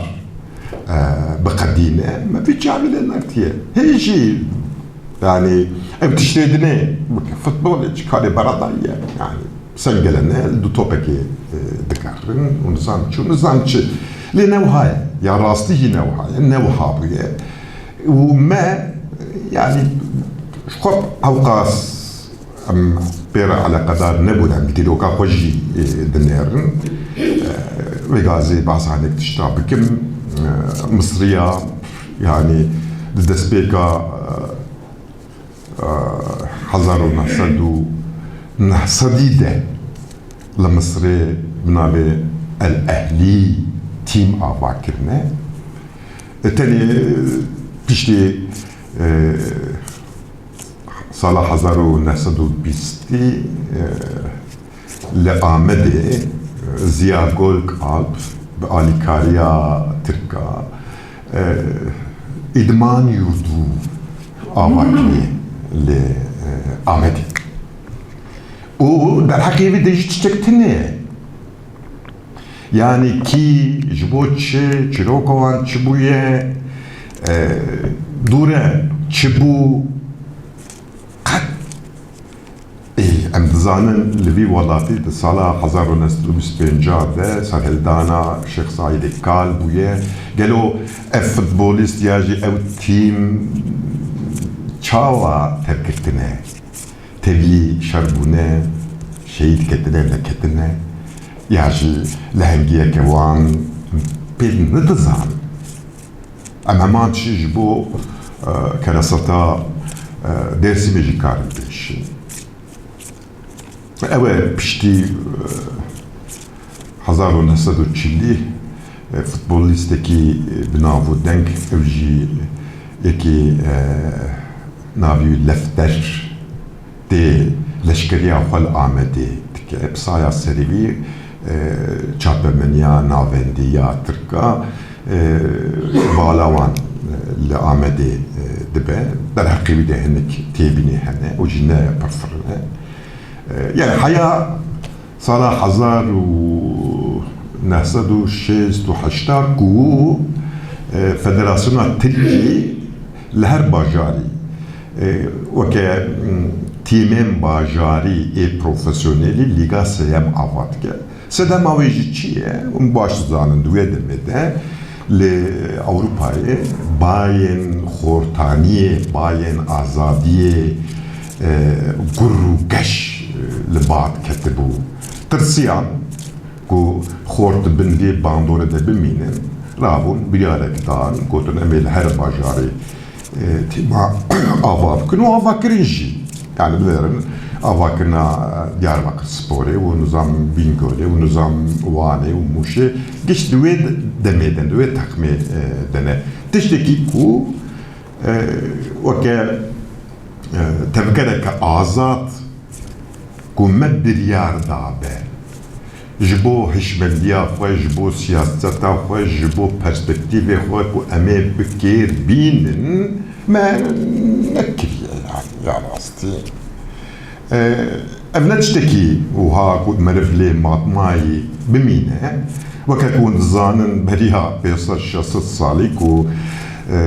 e, biqedîne. Me vî çavî lê nertiye. Hê jî, yanî, ev tiştê dinê, weke futbolê çi karê beradayî ye. Yanî, Sengelene li du topekê, e, dikarin û nizam çi û nizam çi. Lê ne wiha ye. Ya rastî jî ne wiha ye. Ne wiha bûye. Û me, yanî, ji xwe hewqas em pê re eleqedar nebûn, em dîroka xwe jî, e, dinêrin. E, vê gazê behsa hinek tişta bikim. E, Misriya, yanî, di destpêka, e, hezar û neh sed û neh sedî de li Misirê bi navê El Ehlî tîm ava kirine. E, tenê piştî, e, sala hezar û neh sed û bîstî, e, Li Amedê Ziya Golkalp bi alîkariya Tirka, e, îdman yurdu ava kiriye li, e, Amedê. Û derheqê vê de jî tiştek tune ye. Yanî kî, ji bo çi, çîroka wan çi bûye, e, dûre çi bû, qet Ê, em dizanin li vî welatî di sala hezar û neh sed û bîst û pênc de serhildana Şêx Seîdê Kal bûye. Gelo ev futbolîst ya jî ew tîm çawa terk kirtine? Tevî şer bûne, şehîd ketine, neketine? Ya jî lehengiyeke wan pê nedizanin? Em heman tiştî ji bo, e, kereseta, e, Dêrsimê jî karin bêjin. Ew e piştî, e, hezar û neh sed û çilî, e, futbolîstekî, e, bi nav û deng, ew jî yekî, e, navî wî Lefter tê leşkeriya xwe li Amedê dike. Bi saya serî wî, e, çapemeniya navendî ya Tirka, e, bala wan, e, li Amedê, e, dibe. Derheqê wî de hinek têbînê hene, û jî ne pir firn e. E, yani heya Sala hezar û neh sed û şêst û heşt ku, e, Federasyona Tirkî li her bajarî, e, weke, m, tîmên bajarî ê profesyonelî Lîga Sêyem ava dike. Sedema wê jî çi ye? Hûn baş dizanin, di wê demê de li Ewropayê bayên xortaniyê, bayên azadiyê, e, gur û geş, e, li ba ketibû. Tirsiyan ku xort di bin vê bandorê de bimînin, rabûn biryarek dan, gotin, em ê li her bajarê, e, tîma ava bikin û ava kirin jî. Yani, binêrin avakirina Diyarbakir Sporê û nizam Bîngolê û nizam Wanê û Mûşê giş di wê demê de, di wê texmê, e, de ne. Tiştekî ku, e, weke, e, tevgereke azad ku me biryar dabe, Ji bo hişmendiya xwe, ji bo siyaseta xwe, ji bo perspektîvê xwe ku em ê bi kêr bînin, me nekiriye, yani, ya rastî. E, ev ne tiştekî wiha ku meriv lê matmayî bimîne. Weke ku hûn dizanin, beriya pênc sed şeş sed salî ku, e,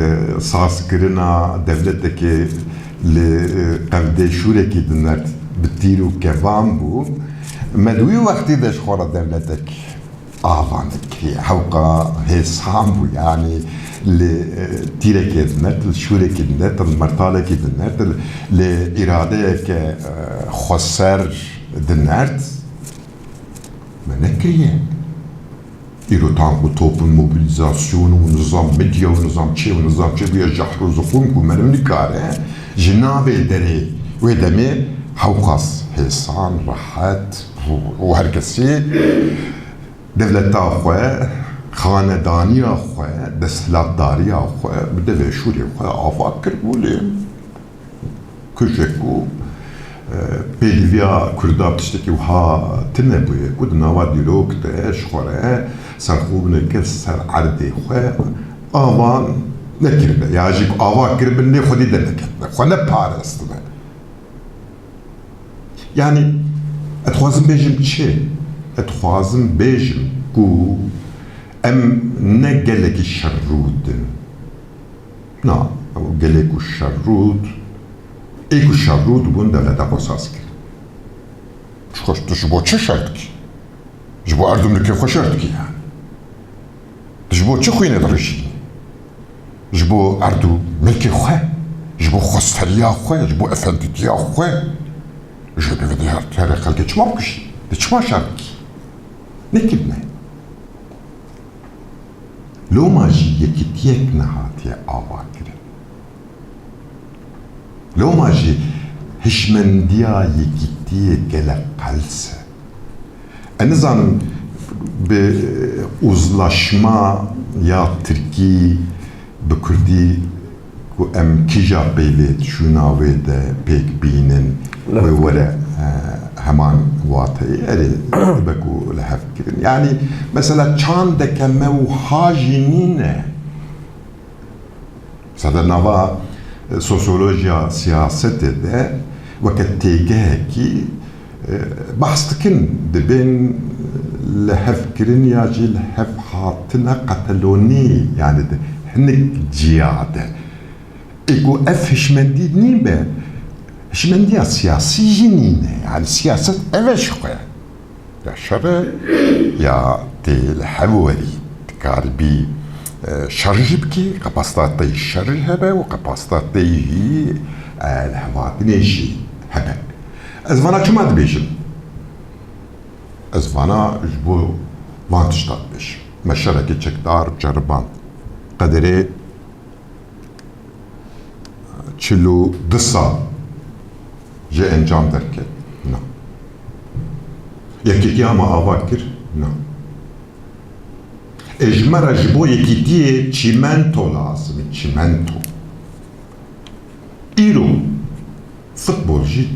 sazkirina dewletekê li, e, qevdê şûrekî dinert bi tîr û kevan bû. Me di wî wextî de ji xwe re dewletek ava nekiriye. Hewqa hêsan bû, yanî li, e, tîrekê dinert, li şûrekî dinert, li mertalekî dinert, li îradeyeke, e, xweser dinert. Me nekiriye. Îro tank û top û mobilîzasyon û nizam medya û nizam çê û nizam çê bûye jehr û ziqûm ku meriv nikare ji navê derê wê demê hewqas hêsan, rehet û, û her kesî dewleta xwe, xanedaniya xwe, desthilatdariya xwe bi devê şûrê xwe ava kiribû lê. Kuşek û, e, pêdiviya Kurda bi tiştekî wiha tune bûye ku di nava dîrok de ji xwe re serxwe bine, kes ser erdê xwe ava nekiribe. Ya jî ku ava kiribin lê xwedî derneketine, xwe neparestine. Yani, ez dixwazim bêjim çi? Ez dixwazim bêjim ku em ne gelekî şerrûd in. Na, ew gelê ku şerrûd, ê ku şerrûd bûn, dewleta xwe saz kir. Ji xwe, tu ji bo çi şer dikî? Ji bo erd û milkê xwe şer dikî, yani. Tu ji bo çi xwînê dirijînî? Ji bo erd û milkê xwe, ji bo xwesteriya xwe, ji bo efendîtiya xwe. Ji bo vê diya here xelkê çima bikujî? Tu çima şer dikî? Nekirine. Loma jî yekîtiyek nehatiye avakirin. Loma jî hişmendiya yekîtiyê gelek qels e. Ez nizanim bi uzlaşma ya tirkî bi kurdî ku em kîja peyvê di şûna wê de pêk bînin, wê were, e, heman wateyê. Erê, dibe ku li hev kirin. Yanî, mesela çandeke me wiha jî nîne. Mesela nava, e, sosyolojiya siyasetê de weke têgehekî, e, behs dikin, dibên li hev kirin ya jî li hev hatine qetelonî, yani di hinek ciya de. Ê ku ev hişmendî nîbe, hişmendiya siyasî jî nîne. Yani siyaset ev e ji xwe. Ya şer e, ya tê li hev werî, dikaribî, e, şer jî bikî, kapasita te yî şer jî hebe û kapasita te yî, e, li hevatinê jî hebe. Ez vana çima dibêjim? Ez vana ji bo van tişta dibêjim. Me şerekê çekdar ceriband. Qederê çil û du sal ji encam derket. Na. Yekîtiya me ava kir? Na. Ê ji me re ji bo yekîtiyê çîmento lazim e, çîmento. Îro futbol jî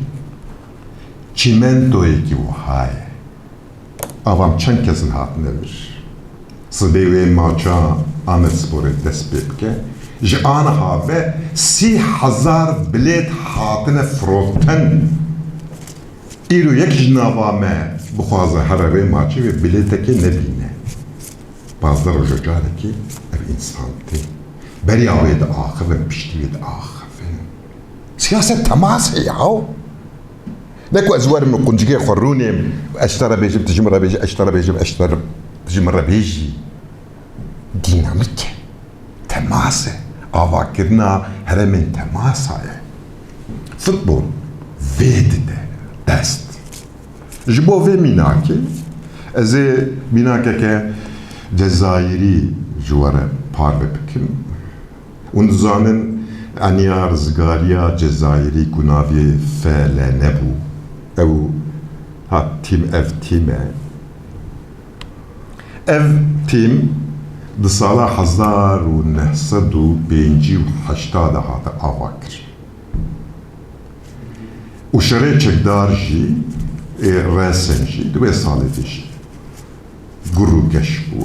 çîmentoyekî wiha ye. Avam çend kesin hatine vir. Sibê wê maça Amedsporê dest pê bike. Ji aniha ve sî hezar bilêt hatine firotin. Îro yek ji nava me bixwaze here vê maçê wê bilêtekê nebîne. Pazdeh roja carekê ev însan tê. Beriya wê diaxivin, piştî wê diaxivin. Siyaset temas e yaw. Ne ku ez werim û quncikê xwe rûnêm, ez ji te re bêjim, tu ji min re bêjî, ez ji te re bêjim, ez ji te re, tu ji min re bêjî. Dînamîk e. Temas e. Avakirina herêmên temasa ye. Futbol vê dide dest. Ji bo vê mînakê, ez ê mînakeke Cezayirî ji we re parve bikim. Hûn dizanin, eniya rizgariya Cezayirî ku navê F L N bû, ew ha tîm, ev tîm e. Ev tîm di sala hezar û neh sed û pêncî û heşta de hate avakirin. Û şerê çekdar jî, ê resen jî di wê salê de jî. Gur û geş bû.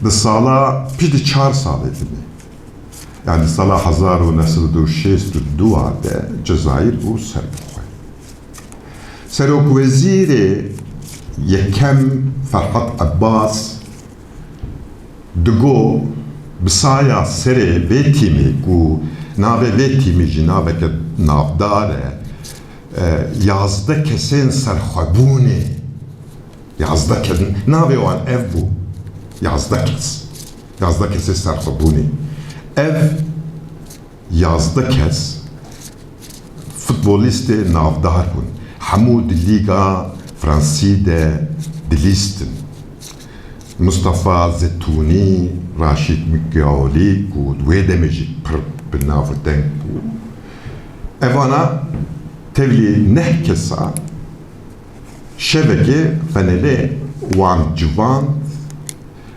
Di sala piştî çar salê dimê. Yani di sala hezar û neh sed û şêst û dua de Cezayir bû serbixwe. Serokwezîrê yekem Ferhat Abbas digo bi saya serê vê tîmê ku navê vê tîmê jî naveke navdar e, e, yazdeh kesên serxwebûnê, yazdeh kes, navê wan ev bû, yazdeh kes, yazdeh kesê serxwebûnê. Ev yazdeh kes futbolîstê navdar bûn. Hemû di Lîga Fransî de dilîstin. Mustafa Zetûnî, Raşîd Mikaolî ku di wê demê jî pir bi nav û deng bû. Evana tevlî neh kesa şevekê Fenerê wan civand,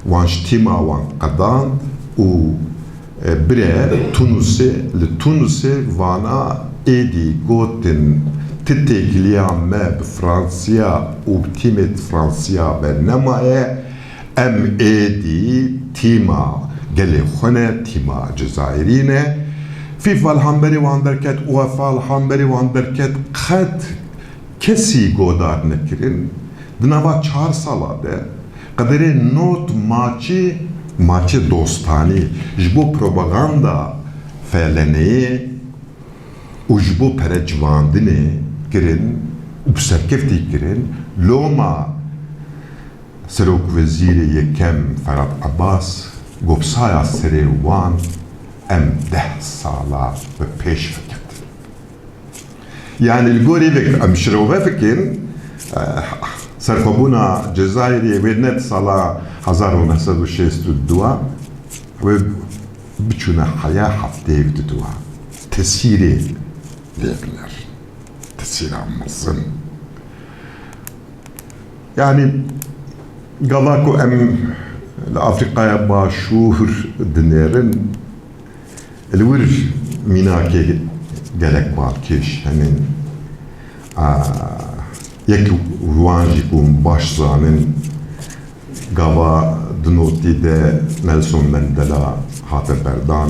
wan ji tîma wan qedand û, e, bire Tunusê, li Tunusê vana êdî gotin, ti têkiliya me bi Fransiya û bi tîmê Fransiya ve nemaye, em êdî tîma gelê xwe ne, tîma Cezayirî ne. FIFA li hemberî wan derket, UEFA li hemberî wan derket, qet kesî godar nekirin. Di nava çar sala de qederê nod maçî, maçê dostanî ji bo propaganda FLN'ê û ji bo pere civandinê kirin û bi serkeftî kirin. Loma Serokwezîrê yekem Ferhat Abbas got, saya serê wan em deh sala bi pêş veketin. Yani li gorî vê em şirove bikin, eh, serxwebûna Cezayirê wê ne di sala hezar û neh sed û şêst û dua wê biçûne heya heftê û dua. Tesîrê lê binerin. Tesîra mezin. Yani gava ku em li Afrîkaya Başûr dinêrin, li wir mînakê gelek balkêş hene. A, yek wan jî ku hûn baş zanin, gava di notî de Nelson Mandela hate berdan,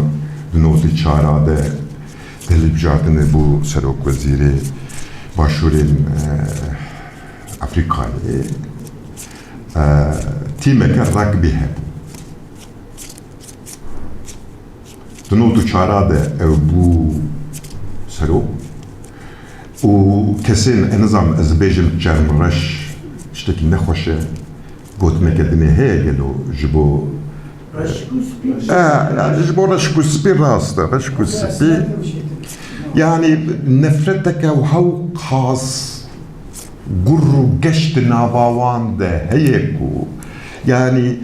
di notî çara de hilbijartinê bo serokwezîrê Başûrê, e, Afrîkayê, e, tîmeke rugby hebû. Di nod û çara de ew bû serok û kesên, e, nizam ez bêjim çermreş tiştekî nexweş e, gotineke dinê heye gelo ji bo Reşik û spî. E, yani ji bo reşik û spî rast e, reşik û spî. Yani nefreteke hewqas gur û geş di nava wan de heye ku, yani,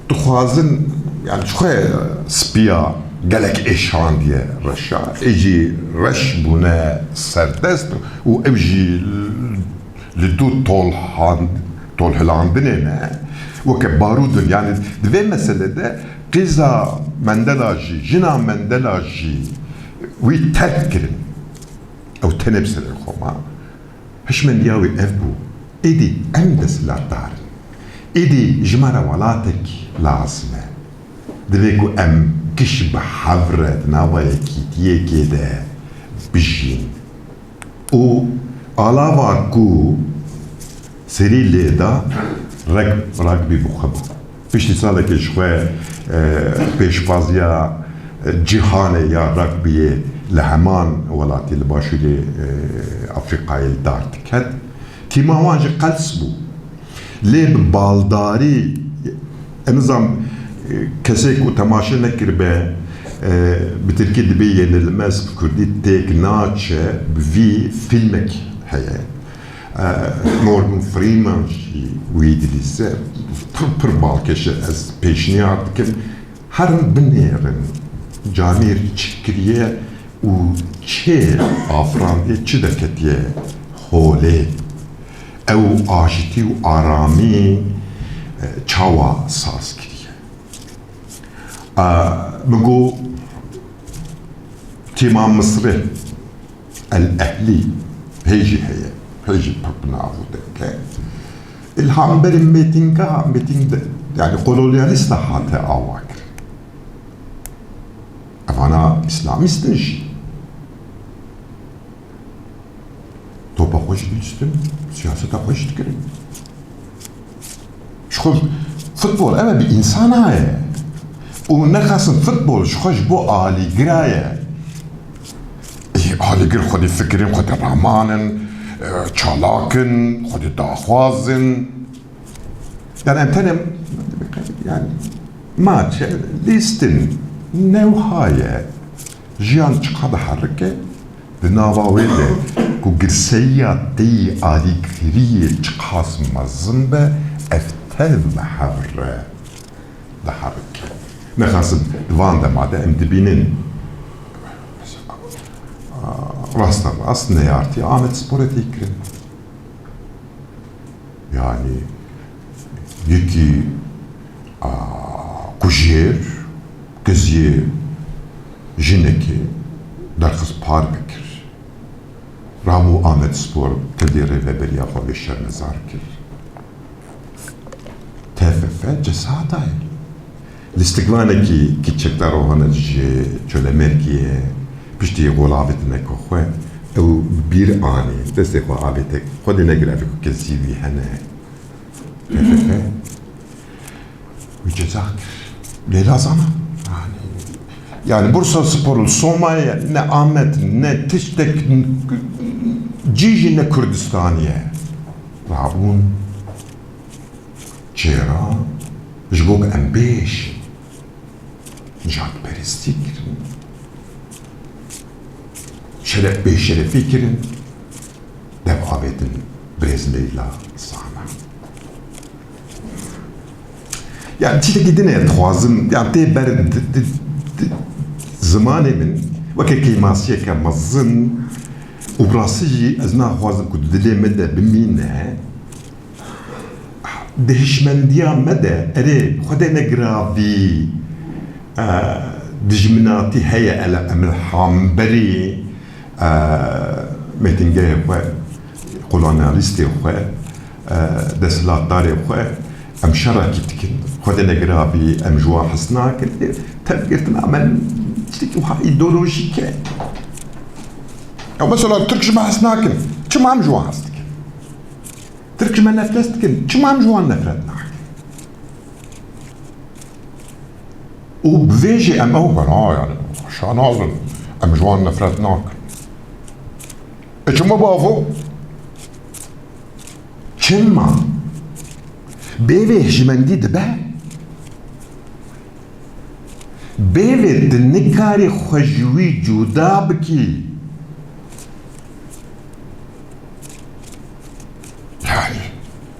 dixwazin, yani, ji xwe spiya gelek êşandiye reşa. Ê jî reş bûne serdest û ew jî li dû tolhand-, tolhilandinê ne. Weke barûdin, yani, di vê mesele de qîza Mendela jî, jina Mendela jî wî terk kirin. Ew tenê bi serê xwe ma. Hişmendiya wî ev bû, êdî em desthilatdar in. Êdî ji me re welatek lazim e. Divê ku em giş bi hev re di nava yekîtiyekê de bijîn. Û alava ku serî lê da, reg-, rugby bi xwe bû. Piştî salekê ji xwe, e, pêşvaziya, e, cîhanê ya rugbyê li heman welatî li başûrê, e, Afrîkayê li dar diket. Tîma wan jî qels bû. Lê bi baldarî, e, nizam, e, kesê ku temaşe nekiribe, e, bi tirkî dibê yenilmez, bi kurdî têk naçe, bi vî fîlmek heye. E, Morgan Freeman jî wî dilîze, pir, pir balkêş e, ez pêşniyar dikim, herin binêrin, Camêr çi kiriye û çi afirandiye, çi derketiye holê. Ew aşitî û aramî, e, çawa saz kiriye. E, min got, tîma Misrê, El Ehlî, hê jî heye, hê jî pir bi nav û deng e. li hemberî mêtînga, mêtîng de, yani kolonyalîsta hate ava kirin. Evana îslamîst in jî. Topa xwe jî dilîstin, siyaseta xwe jî dikirin. Ji xwe futbol ev e, bi însana ye. Û nexasin futbol ji xwe ji bo alîgira ye. Ê, alîgir xwedî fikirên xwedî raman in, e, çalak in, xwedî daxwaz in. Yani em tenê, yani maç e, lîstin ne wiha ye. Jiyan çiqa diherike, di nava wê de ku girseyiya tê yî alîgiriyê çiqas mezin be, ev tev li hev re diherike. Nexasim di van dema de em dibînin, rasta rast neyartiya Amedsporê tê kirin. Yani yekî, a, kujêr, keziyê jinekê derxist par bikir. Rabû Amedspor tevlî rêveberiya xwe vê şermezar kir. T F F ceza daye. Lîstikvanekî kiçek de rohane ji Colemêrgiyê piştî golavêtineke xwe ew bîr anî, destê xwe avête, xwedê negire, ev ku kesî wî hene. T F F wî ceza kir. Lê lazana. Yani, yani Bursa Spor li Somayê ne Amed, ne tiştek cî jî ne Kurdistanî ye. Rabûn çêra ji bo ku em bêjin. Nijadperestî kirin. Şeref bêşerefî kirin. Dev avêtin birêz Leyla Zana. Yani tiştekî din e dixwazim, yani tê ber di, di, di zimanê min weke kêmasiyeke mezin û bi rastî jî ez naxwazim ku di dilê me de bimîne. Di hişmendiya me de, erê, Xwedê negiravî, e, dijminatî heye, ele em li hemberî, e, mêtingeyê xwe, kolonyalîstê xwe, e, desthilatdarê xwe, em şerekî dikin. Xwedê negiravî, em ji wan hez nakin. Tevgirtina me tiştekî wiha îdeolojîk e. Ya mesela Tirk ji me hez nakin. Çima em ji wan hez dikin? Tirk ji me nefret dikin. Çima em ji wan nefret nakin? Û bi vê jî em ew bena, yani, şanaz in. Em ji wan nefret nakin. E çima bavo? Çima? Bê vê hişmendî dibe. Bê vê tu nikarî xwe ji wî cuda bikî. Yani,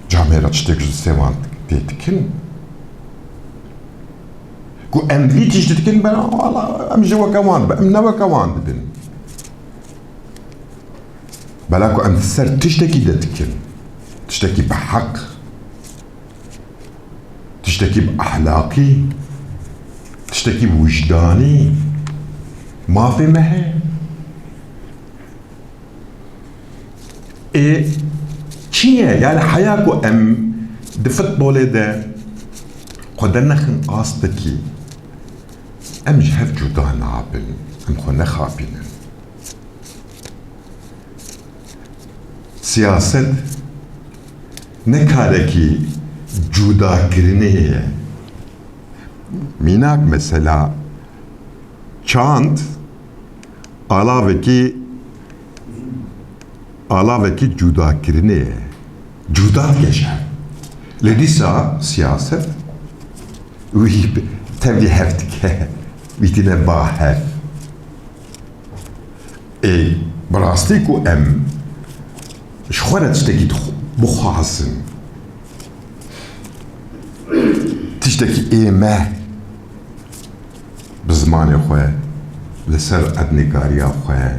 camêra tiştek ji destê wan tê dikin. Ku em vî tiştî dikin, bela, wala, em jî weke wan dibin, em ne weke wan dibin. Bela ku em ser tiştekî de dikin, tiştekî bi heq, tiştekî bi ehlaqî, tiştekî bi wijdanî, mafê me heye. Ê çi ye? Yani heya ku em di futbolê de xwe dernexin astekî, em ji hev cuda nabin, em xwe nexapînin. Siyaset ne karekî cudakirinê ye. Mînak mesela çand alavekî, alavekî cudakirinê ye. Cuda dike ji hev. Lê dîsa siyaset wî tevlî hev dike. Wî tîne ba hev. Ê, bi rastî ku em ji xwe re tiştekî dixw-, bixwazin, tiştekî ê me bi zimanê xwe, li ser erdnîgariya xwe,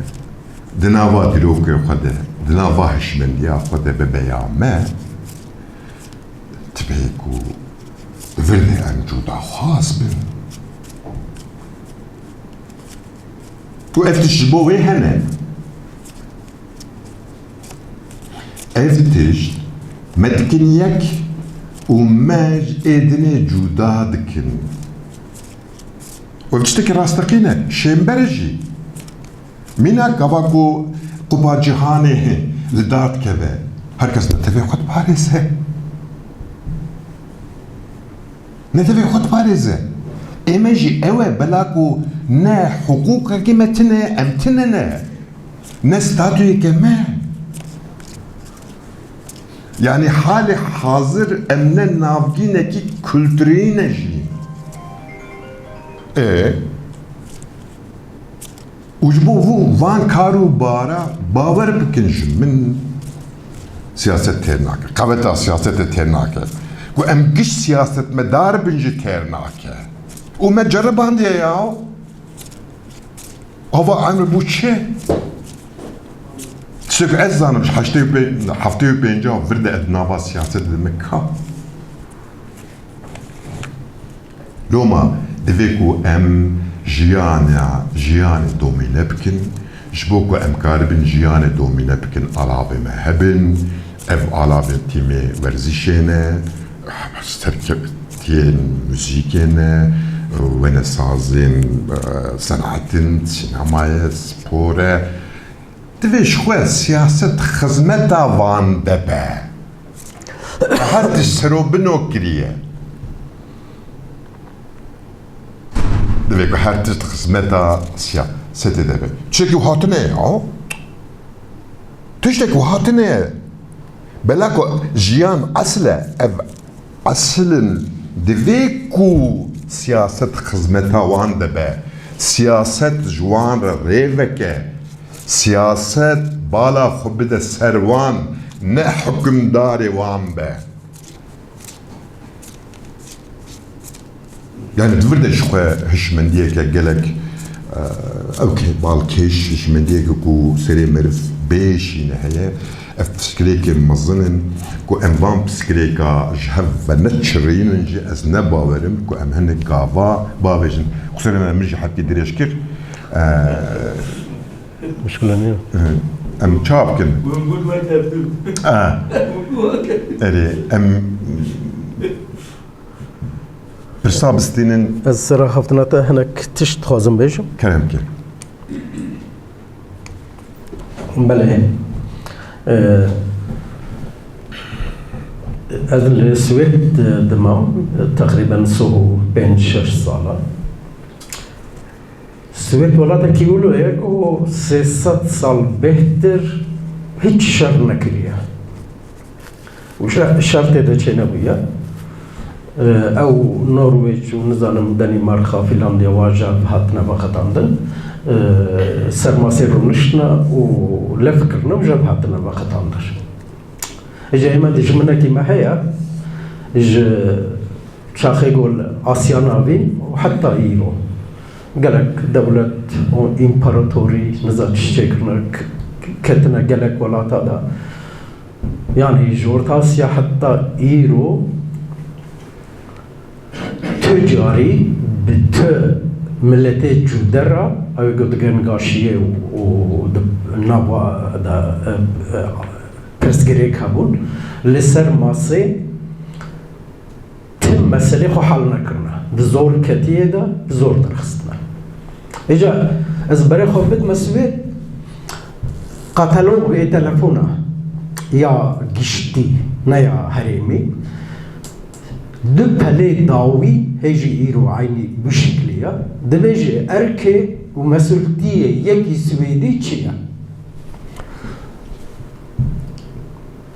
di nava dîrokê xwe de, di nava hişmendiya xwe de bibe ya me, divê ku vir de em cudaxwaz bin. Û ev tişt ji bo wê hene. Ev tişt Me dikin yek û me ji ê dinê cuda dikin. Û ev tiştekî rasteqîn e, şênber e jî. Mîna gava ku qupa cîhanê li dar dikeve, her kes netewê xwe diparêze. Netewê xwe diparêze. Ê me jî ew e, bela ku ne hiqûqekî me tune, em tune ne. Ne statuyeke me. Yanî halê hazir em ne navgînekî kulturî ne jî. Ê? Û ji bo vû-, van kar û bara bawer bikin ji min siyaset têr nake. Qeveta siyasetê têr nake. Ku em giş siyasetmedar bin jî têr nake. Û me ceribandiye ya. Ava emir bû çi? Tiştek ez zanim ji heştê û pênc, heftê û pênca vir de ez nava siyasetê de me ka. Loma divê ku em jiyana, jiyanê domîne bikin, ji bo ku em karibin jiyanê domîne bikin, alavê me hebin. Ev alavên tîmê werzîşê ne, serkeftiyên muzîkê ne, wenesazên, e, senetên, sînemayê, spor e. Divê ji xwe siyaset xizmeta wan de be. Her tişt serobino kiriye. Divê ku her tişt xizmeta siyasetê de be. Tiştekî hatine ya. Tiştekî hatine. Bela ku jiyan esil e, ev esil in, divê ku siyaset xizmeta wan de be. Siyaset ji wan re rê veke. Siyaset bala xwe bide ser wan, ne hukimdarê wan be. Yani di vir de ji xwe hişmendiyeke gelek, e, ew ke-, balkêş hişmendiyeke ku serê meriv bêşîne heye. Ev pirsgirêkên mezin in ku em van pirsgirêka ji hev veneçirînin jî ez ne bawerim ku em hinek gava bavêjin. Xusûsen min jî hepkî dirêj kir. E, Muşkile niye. Em çav bikin. Hûn got me tevdû. E. Erê, em pirsa bistînin. Ez sera xeftina te hinek tişt dixwazim bêjim. Kerem ke. Belê. Ee, ez li Swêd, e, dimam, e, teqrîben sed û pênc şeş sala. Swêd welatekî wilo ye ku sê sed sal bêhtir hiç şer nekiriye. Û şe-, şer tê de çênebûye. Ew Norwêc û nizanim Danîmarka, Fînlandya wa ji hev hatine veqetandin. Sermasê rûniştine û lêv kirine û ji hev hatine veqetandin. Ji ême dijminekî me heye, ji çaxê ku li Asya Navîn û heta îro gelek dewlet û împaratorî niza çi çêkirine, k-, k-, ketine gelek welata de. Yanî ji Orta Asya heta îro tu carî bi tu miletê cude re, ew got digirin gaşiyê û, û di nava de, e, e, pirsgirêk hebûn. Li ser masê tim meselê xwe hal nekirine. Di zor ketiyê de, bi zor derxistine. Îca ez berê xwe bidime Swêd, katalogê telefona ya giştî, ne ya herêmî, du pelê dawî hê jî îro eynî wî şiklî ye. Divê jî erkê û mesultiyê yekî Swêdî çi ye?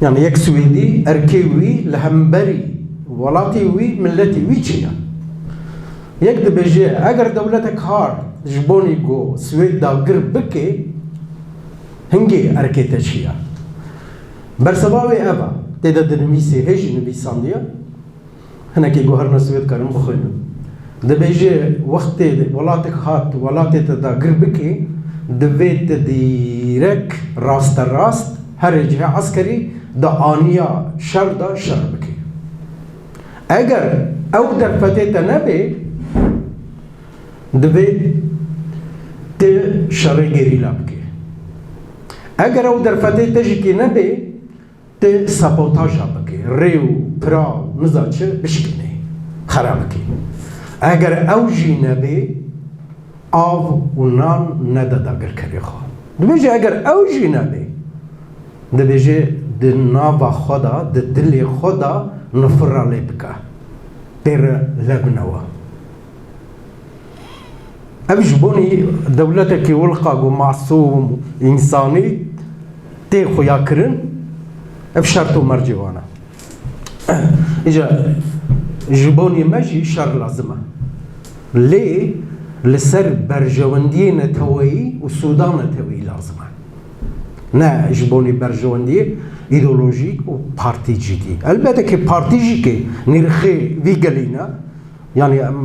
Yani yek Swêdî erkê wî li hemberî welatê wî, miletê wî çi ye? Yek dibêje, eger dewletek hat ji bonî ku Swêd dagir bike, hingê erkê te çi ye? Bersiva wê ev e, tê de dinivîsê, hê jî nivîsandiye. Hinekî guherîna Swêd karin bixwînin. Dibêje, wextê welatek hat, welatê te dagir bike, divê te dîrek rasterast herê cihê eskerî di aniya şer de şer bike. Eger ew derfetê te nebê, divê tu şerê gerîla bike. Eger ew derfetê te jî kê nebê, tu sabotaja bike. rê û pira û niza çi bişkînê, xera bikî. Eger ew jî nebê, av û nan nede dagirkerê xwe. Dibêje eger ew jî nebê, dibêje di nava xwe de, di dilê xwe de nifira lê bike. Tê re lebinewe. Ev ji bonî dewletekî wilqa ku masûm, însanî tê xuyakirin, ev şert û mercê wan e. Îca ji bonî me jî şer lazim e. Lê li ser berjewendiyê neteweyî û sûda neteweyî lazim e. Ne ji bonî berjewendiyê îdeolojîk û partîcîkî. Elbette ki partîcîkê nirxê vî gelî ne. Yanî, em,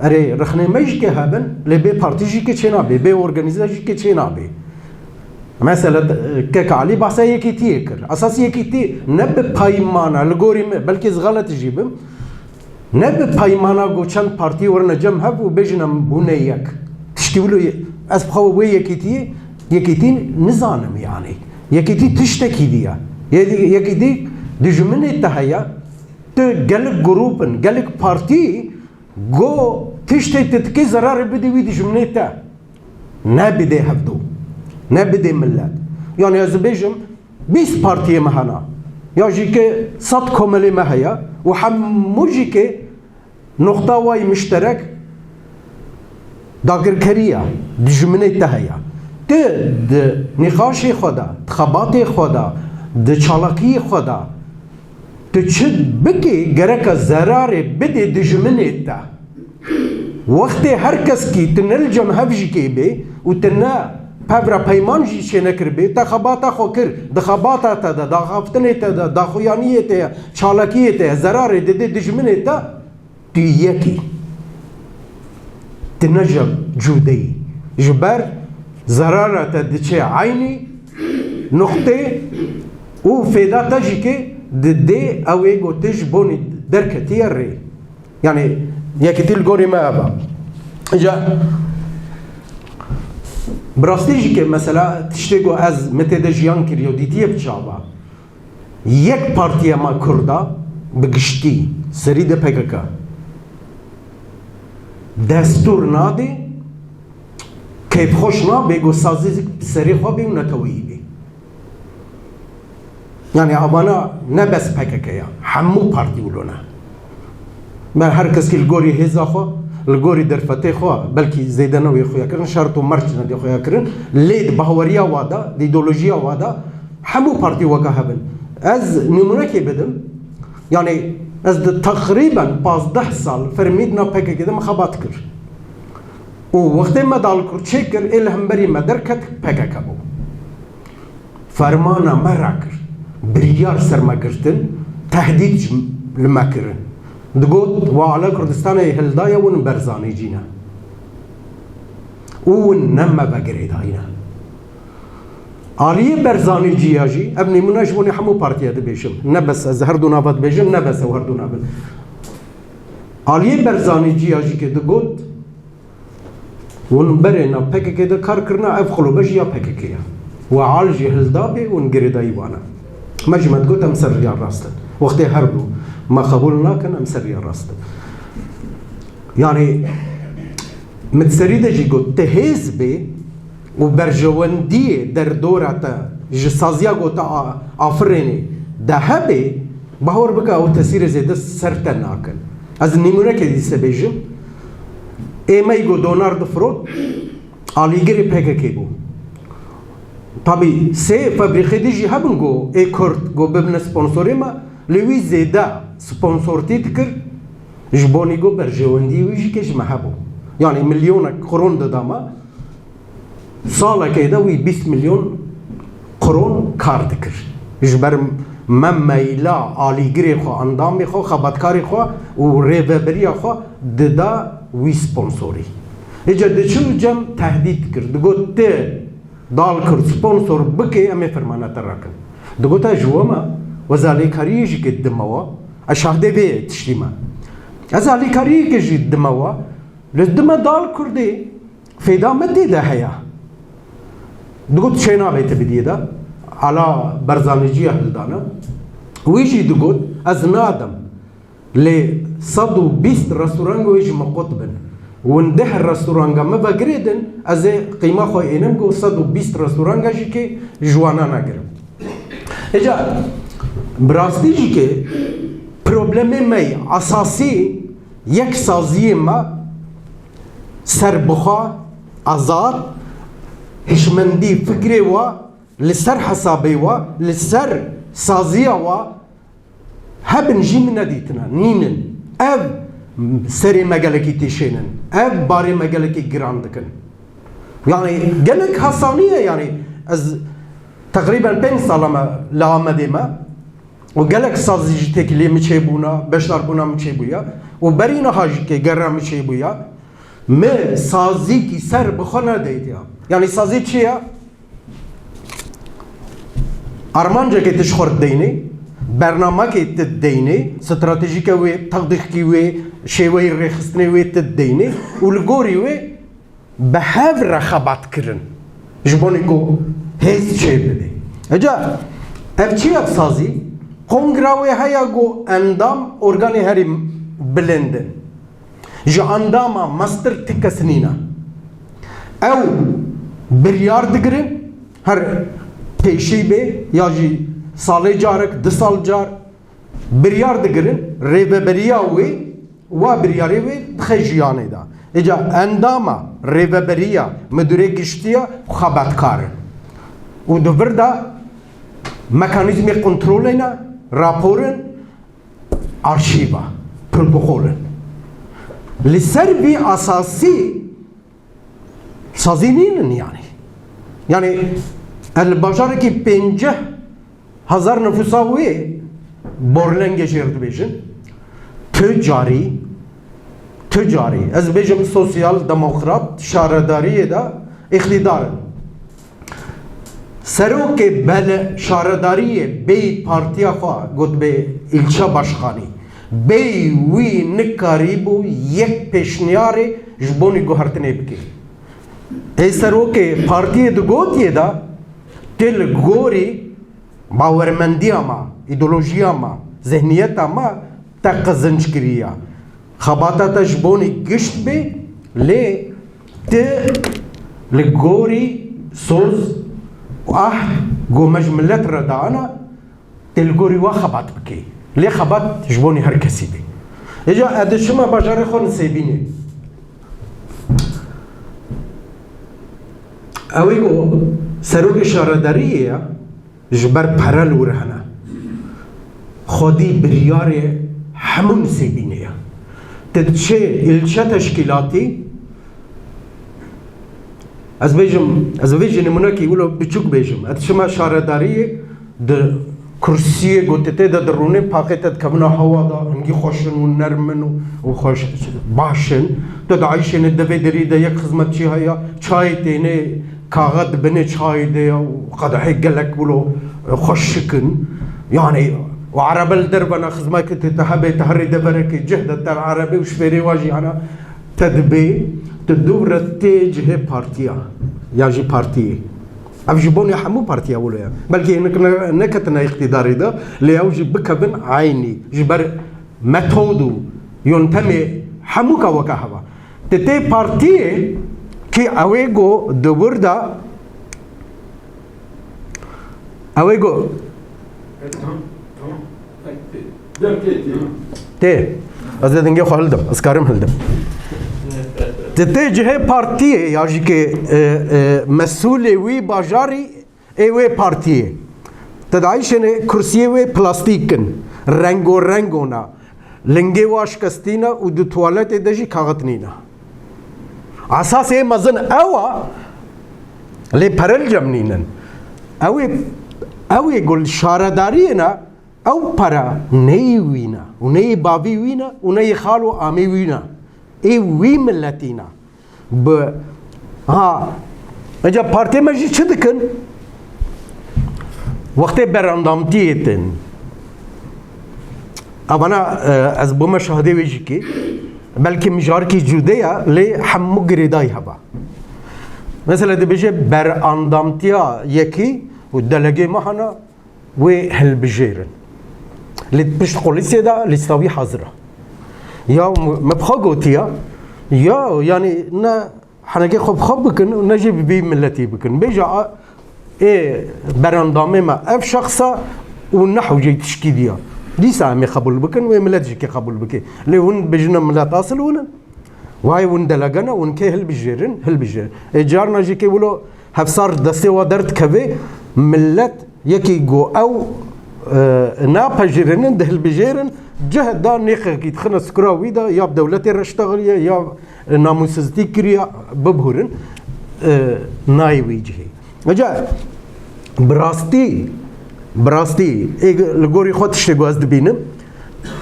erê rixnê me jî ke hebin, lê bê partî jî ke çê nabê, bê organîze jî ke çê nabê. Mesela, e, kek Alî bahsa yekîtiyê kir. Esas yekîtî ne bi paymana, li gorî me, belkî ez xelet jî bim, ne bi paymana ku çend partî werine cem hev û bêjin em bûne yek. Tiştî wilo ye-, ez bi xwe wê yekîtiyê, yekîtî nizanim yanî. Yekîtî tiştekî diye. Ye-, yekîtî dijminê te heye. Tu gelek grûp in, gelek partî go tiştê tu dikî zerarê bidî wî dijminê te. Ne bidê hevdû. Ne bidê millet. Yanî ez dibêjim bîst partiyê me hena. Ya jî ke sed komelê me heye û hemû jî ke noqta way mişterek dagirkerî ya, dijminê te heye. Tu di nîqaşê xwe de, di xebatê xwe de, di çalakiyê xwe de, tu çi bikî, gereka zerarê bidê dijminê te. Wextê her keskî tu ne li cem hev jî kê bê û tu ne pevra peyman jî çênekiribê, te xebata xwe kir, di xebata te de, daxaftinê te de, daxuyaniyê te ye, çalakiyê te ye, zerarê didê dijminê te, tu yekî. Tu ne ji cûdeyî. Ji ber zerara te diçe eynî nuqtê û fêda te jî kê didê ew ê ku tu ji bonî derketiye rê. Yanî yekîtî li gorî me ev e. Îca bi rastî jî kê mesela tiştê ku ez me tê de jiyan kiriye û dîtiye bi çava. Yek partiya me Kurda bi giştî serî de P K K destûr nadê, keyfxweş nabe ku sazî bi serê xwe bê û neteweyî bê. Yanî avana ne bes P K K ya, hemû partî wilo ne. Me her kes kî li gorî hêza xwe, li gorî derfetê xwe, belkî zêde ne wê xuya kirin, şert û merc ne dê xuya kirin, lê di bahweriya wa de, di îdeolojiya wa de, hemû partî weka hebin. Ez nîmûnekê bidim, yanî ez di teqrîben pazdeh sal fermî di nav P K K de me xebat kir. Û wextê me Dalkur çêkir, ê li hemberî me derket P K K bû. Fermana me rakir. Biryar ser me girtin, tehdîd ji li me kirin. Digot, we ala Kurdistanê hildaye, hûn Berzanîcî ne. Û hûn ne me ve girêdayî ne. Aliyê Berzanîciya jî, ev nîmûne ji bonê hemû partiya dibêjim. Ne bes ez her du nava dibêjim, ne bes ew her du navin. Aliyê Berzanîciya jî ke digot, hûn berê na P K K de kar kirina, ev xilobe jî ya P K K ya. We al jî hilda bê, hûn girêdayî wan e. Me jî me digot, em ser riya rast in. Wextê her du me qebûl nakin, em ser riya rast in. Yanî, min serî de jî got, tu hêz bê û berjewendiyê derdora te ji saziya ku te a-, afirênê de hebê, bahwer bike ew tesîrê zêde ser te nakin. Ez nîmûnekê dîse bêjim, ê me yî ku donar difirot, alîgirê P K K bû. Tabî sê febrîqê dî jî hebin ku ê Kurd ku bibine sponsorê me, lê wî zêde sponsortî dikir, ji bonî ku berjewendî wî jî ke ji me hebû. Yanî milyonek qron dida me, salekê de wî bîst milyon qron kar dikir. Ji ber me meyla alîgirê xwe, endamê xwe, xebatkarê xwe û rêveberiya xwe dida wî sponsorî. Îca diçû cem tehdîd dikir. Digot, tu Dalkur sponsor bikê, em ê fermana te rakin. Digot, ez ji we me, ez alîkariyê jî ke dime we, ez şahdê vê tiştî me. Ez alîkariyê ke jî dime we, li dime Dalkurdê fêda me tê de heye. Digot, çê nabe te bidiyê de, ala Berzanîciya hildane. Wî jî digot, ez nadim. Lê sed û bîst restoranga wê ji min qut bin. Win deh restoranga min vegirêdin, ez ê qîma xwe ênim ku sed û bîst restoranga jî kê ji wana negirim. Îca bi rastî jî kê problemê me yê esasî yek saziyê me serbixwe, azad, hişmendî, fikrê we li ser hesabê we, li ser saziya we, hebin jî min nedîtine, nînin. Ev serê me gelekî têşênin. Ev barê me gelekî giran dikin. Yani gelek hesanî ye, yani ez teqrîben pênc sala me li Amedê me û gelek sazî jî têkiliyê min çêbûna, beşdarbûna min çêbûya û berî niha jî kê gerra min çêbûya. Mi sazîkî serbixwe nedeytiya. Yani sazî çi ye? Armancekê tu ji xwe re dideynê, bernamekê tu dideynê, stratejîke wê, taktîkî wê, şêweyê rêxistinê wê tu dideynê û li gorî wê bi hev re xebat kirin. Ji bo ku hêz çêbibe. Îca ev çi ye sazî? Kongra wê heye ku endam organê herî bilind in. Ji endama mestir ti kes nîne. Ew biryar digirin, her pêşî bê ya jî salê carek, du sal car biryar digirin, rêveberiya wê, wa biryarê wê dixe jiyanê de. Îca endama rêveberiya, midûrê giştî ya xebatkar in. Û di vir de mekanîzmê kontrolê ne, rapor in, arşîva, protokol in. Li ser vî esasî sazî nînin yani. Yani, ez li bajarekî pêncî hezar nifûsa wê borlengê jê re dibêjin. Tu carî, tu carî, ez bêjim sosyal demokrat şaredariyê de îqtîdar in. Serokê bele şaredariyê bêyî partiya xwe gotibê îlçe başkanî. Bêyî wî nikarîbû yek pêşniyarê ji bo guhertinê bike. Ê serokê partiyê digotiye de, tu li gorî bawermendiya me, îdeolojiya me, zihniyeta me te qizinc kiriya. Xebata te ji bo gişt bê, lê tu li gorî soz û ahd ku me ji milet re dana, tu li gorî wa xebat bikî. Lê xebat ji bo her kesî bê. Îca ez diçime bajarê xwe Nisêbînê. Ew ê ku serokê şaredariyê ye, ji ber pere li wir hene. Xwedî biryarê hemû Nisêbînê ye. Tu diçê îlçe teşkîlatî, ez bêjim, ez vê jî nimûnekî wilo biçûk bêjim. Ez diçime şaredariyê, di kursiyê ku tu tê de dirûnê, paqê te dikevina hewa de, hingî xweş in û nerm in û, û xweş, baş in. Tu diayîşênê, di vê derî de yek xizmetçî heye, çayê tênê, kaxet binê çayê de ye û qedehê gelek wilo xweşik in. Yani, û erebe li derve ne, xizmetê te hebe, te herî deverekê cih de te erebê û şfêrê wa jî hene, te dibê, tu dû re tê cihê partiya, ya jî partiyê. Ev ji bo hemû partiya wilo ye. Belkî hinek ne-, neketine îqtîdarê de, lê ew jî bikevin eynî. Ji ber metod û yontemê hemûka weke heva. Di tê partiyê kî ew ê ku di wir de, ew ê ku tê. Ez ê dengê xwe hildim. Ez karim hildim. Di tê cihê partiyê ya jî kê, e, e, mesûlê wî bajarî ê wê partiyê. Te diayîşênê kursiyê wê plastîk in. Rengo rengo ne. Lingê wa şikestî ne û di tuwaletê de jî kaxit nîne. Esasê mezin ew a, lê pere li cem nînin. Ew ê, ew ê ku li şaredariyê ne, ew pere neyê wî ne û neyê bavî wî ne û neyê xal û amê wî ne. Ê wî miletî ne. Bi, ha, îca partiyê me jî çi dikin? Wextê berendamtiyê tên. Evana, e, ez bûme şahidê wê jî kê. Belkî mijarkî cude ya, lê hemû girêdayî heva. Mesela dibêje berendamtiya yekî û delegê me hana, wê hilbijêrin. Lê pişt qolîsê de lîsta wî hazir e. Ya me bi xwe gotiya, ya, yanî ne henekê xwe bi xwe bikin û ne jî bi vî miletî bikin. Bêje a, ê berendamê me ev şexs e û ne hewceyî tişkî diya. Dîsa em ê qebûl bikin û ê milet jî kê qebûl bike. Lê hûn bijine milet asil hûn in. Wayê hûn delege ne, hûn kê hilbijêrin, hilbijêrin. Ê carna jî kê wilo hevsar destê wa derdikeve, milet yekî go ew, e, napejirinin, dihilbijêrin, cih da nêxekî dixine sikura wî de, ya bi dewletê re ştexiliye, ya namûsiztî kiriye, bibûrin, e, nayê wî cihê. Eca bi rastî, bi rastî, ê, li gorî xwe tiştê ku ez dibînim,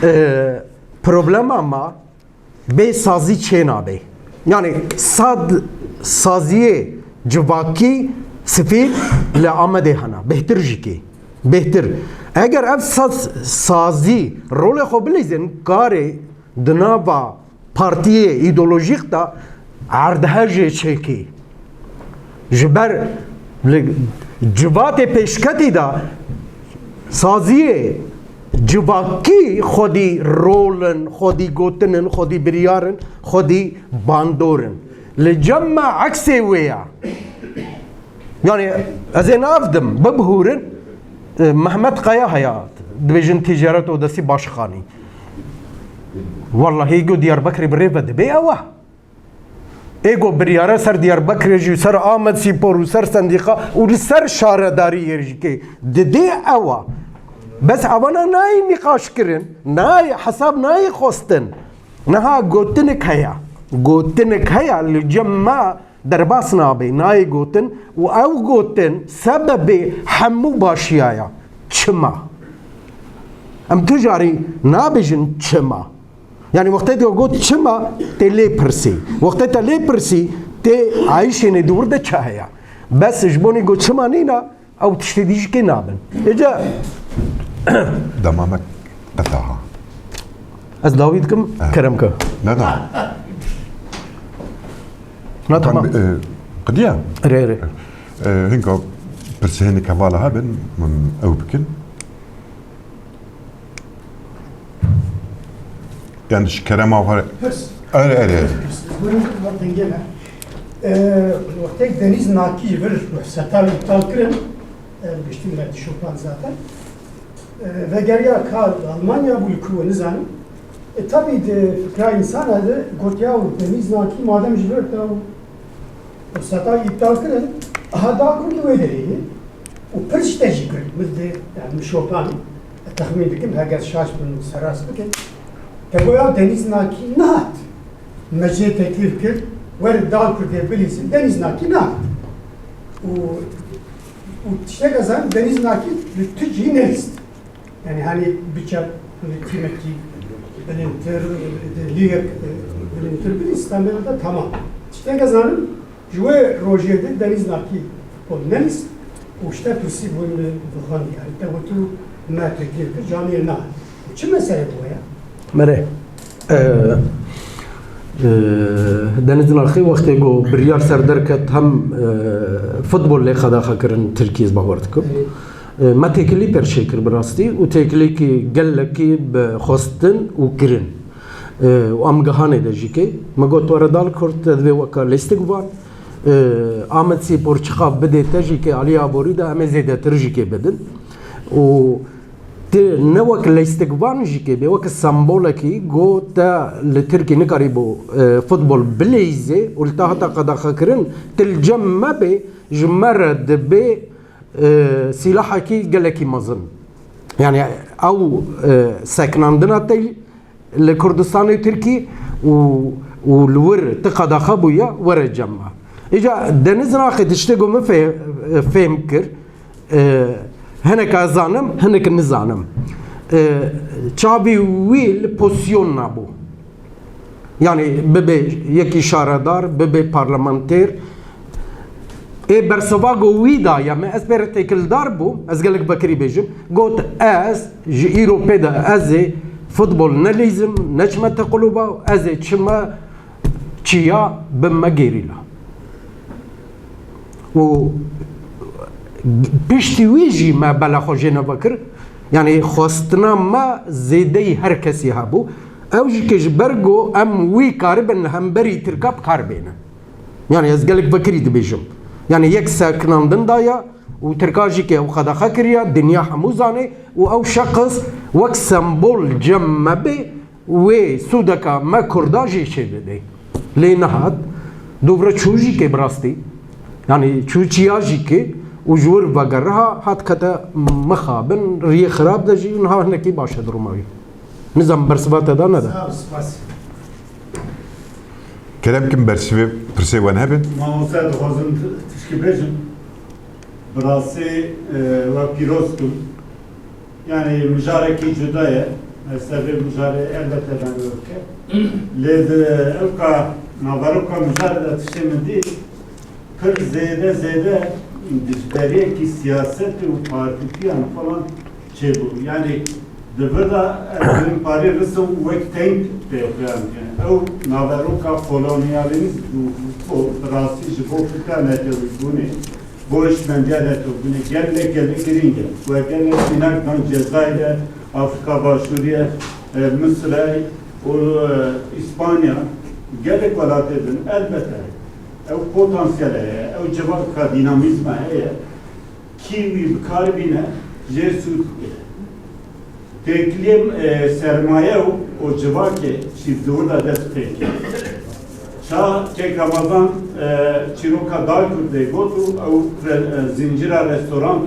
e, problema me, bê sazî çênabe. Yanî sad saziyê civakî sifîr li Amedê hene. Bêhtir jî kê. Bêhtir. Eger ev saz, sazî rolê xwe bilîzin, karê di nava partiyê îdeolojîk de erdhejê çêkê. Ji ber li civatê pêşketî de saziyê civakî xwedî rol in, xwedî gotin in, xwedî biryar in, xwedî bandor in. Li cem me eksê wê ye. Yanî ez ê nav dim, bibihûrin, e, Mehmet Kaya heye, dibêjin tîcaret odesi başkanî. Wallahî go Diyarbekirê bi rê ve dibê ew e. Ê go biryare ser Diyarbekirê jî, ser Amed Spor û ser sendîqa û li ser şaredariyê jî kê didê ew e. Bes evana nayê nîqaş kirin, nayê hesab nayê xwestin. Niha gotinik heye. Gotinik heye li cem me derbas nabe, nayê gotin û ew gotin sebebê hemû başiya ye. Çima? Em tu carî nabêjin çima. Yanî wextê te got çima, tê lê pirsî. Wextê te lê pirsî, tê ayîşê nê di wir de çi heye. Bes ji bonî got çima nîna, ew tiştê dî jî kê nabin. Êca Dema me qeta ha. Ez dawî dikim, Ha. kerem ke. Ne da. Na tamam. Kan, e, qediya? Rê, rê. E, hinka pirsê hinek hevala hebin, min ew bikin. Yani ji kerema xwe re. Pirs. Erê, erê, erê. Pirs. Buyurun, dengê me. Ee, wextek Deniz Nakî ji vir ruhseta wî iptal kirin. Ee, giştî me dişopan zaten. Ee, vegeriya ka Almanya bû li ku nizanim. E, tabii de fikra insana de gotiya û Deniz Nakî madem ji vir te û Seta îptal kirin, aha da kurdî wê derê ye. Û pir ji te jî kir, min dê, yani min şopan, e, texmîn dikim, heger şaş bin, serast bikin. Te goya Deniz Nakî nehat. Me jê teklîf kir, were dal kurdê bilîzin, Deniz Nakî nehat. Û, û tiştek ez zanim, Deniz Nakî li tu cihî nelîst. Yani hani bütçe, hani kıymetli bilintir, liyek, e, bilintir bir İstanbul'da tamam. İşte kazanım, ji wê rojê de Deniz Nakî kol nelîst û işte pirsî bûn bi xwendî. Yani te gotu me teklîf kir, camiyê na. Çi mesele bu ya? Mere. Ee, e, Deniz Nakî wextê ku biryar ser derket hem, e, futbol lê qedexe kirin Tirkiyê, ez bawer dikim. Evet. E, me têkilî pêr çêkir bi rastî û têkilîkî gelekî bi xwestin û kirin. E, û em gihanê de jî kê. Me got were dal kurt, te divê weke lêstik van. E, Amed Spor çiqa bidê te jî kê alî aborî de em ê zêdetir jî kê bidin. Û Ti ne wek leystikvan jî kê bê, wek sembolekî ku te li Tirkî nikarîbû, e, futbol bileyzê û li te hata qedexekirin, ti li cem me bê, ji me re dibê, e, sîlahekî gelekî mezin. Yani ew, e, seknandina te li Kurdistanê û Tirkî û, û li wir ti qedexe bûye, were cem me. Îca Deniz Nakî tiştê ku min fê-, fêm kir, e, hinek ez zanim, hinek nizanim. E, çavî wî li pozîsyona bû. Yani bibe yekî şaredar, bibe parlamenter, Ê bersiva ku wî daye me, ez pê re têkildar bûm, ez gelek vekirî bêjim. Got, ez ji îro pê de ez ê futbol nelîzim, neçime te quluba, ez ê çime çiya bime gerîla. Û piştî wî jî me bela xwe jê nevekir. Yanî xwestina me zêdeyî her kesî hebû. Ew jî ke ji ber ku em wî karibin li hemberî Tirka bi kar bênin. Yanî ez gelek vekirî dibêjim. Yanî yek sekinandin daye û Tirka jî ke ew qedexe kiriye, dinya hemû zanê û ew şexs wek sembol cem me bê, wê sûdeka me Kurda jî çê bidê. Lê nehat, dûvre çû jî kê bi rastî. Yanî çû çiya jî kê û ji wir vegeriha hat kete mixabin, riyê xirab de jî û niha hinekî baş e duruma wî. Nizam bersiva te da neda. Sağ ol, spas. Kerem kim bersivê pirsê wan hebin? Mamoste dixwazim t-, tişkî bêjim. Bi rastî, e, we pîroz kim. Yani mijarekî cuda ye. Ez ser vê mijarê elbette ben wê bike. Lê di ewka naveroka mijarê de tiştê min dî, pir zêde zêde dijberiyekî siyasetê û partîtiyan falan çêbû. Yani di vir de ez dirim parê risim wek teng pê xuyan dikin. Ew naveroka kolonyalîzm û bi rastî ji bo fikra netewîbûnê, bo hişmendiya netewîbûnê gelek gelek girîng e. We gelek mînak dan Cezayirê, Afrîka Başûrî ye, e, Misirê û, e, Îspanya, gelek welatê din elbette ew potansiyel heye, ew civaka dînamîzma heye, kî wî bi kar bîne, jê sûd bigire. Têkiliyê, e, sermaye û, û civakê jî di wir de dest pê kir. Şah Kek Ramazan, e, çîroka Darkurdê got û ew re-, e, zincîra restorant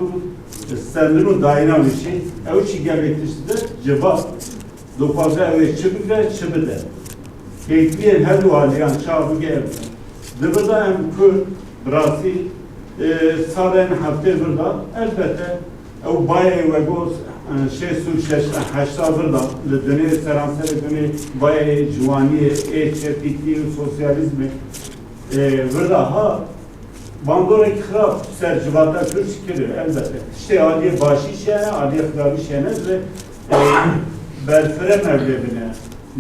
û stendin û dayîna wî jî, ew jî gelek tişt de civak. Dixwaze ew ê çi bike, çi bide. Têkiliyên her du aliyan çawa bike ev e. Di vir de em Kurd, bi rastî, e, salên heftê vir de, elbette, ew bayê we got, e, şêst û şeş, heşta vir de, li dunê, seranserê dunê bayê ciwaniyê, ê çepîtî û sosyalîzmê, e, vir de ha, bandorek xirab ser civata Kurd jî kiriye, elbette. Tiştê aliyê başî şene, aliyê xirabî şene, ji, e, berfireh me bibine.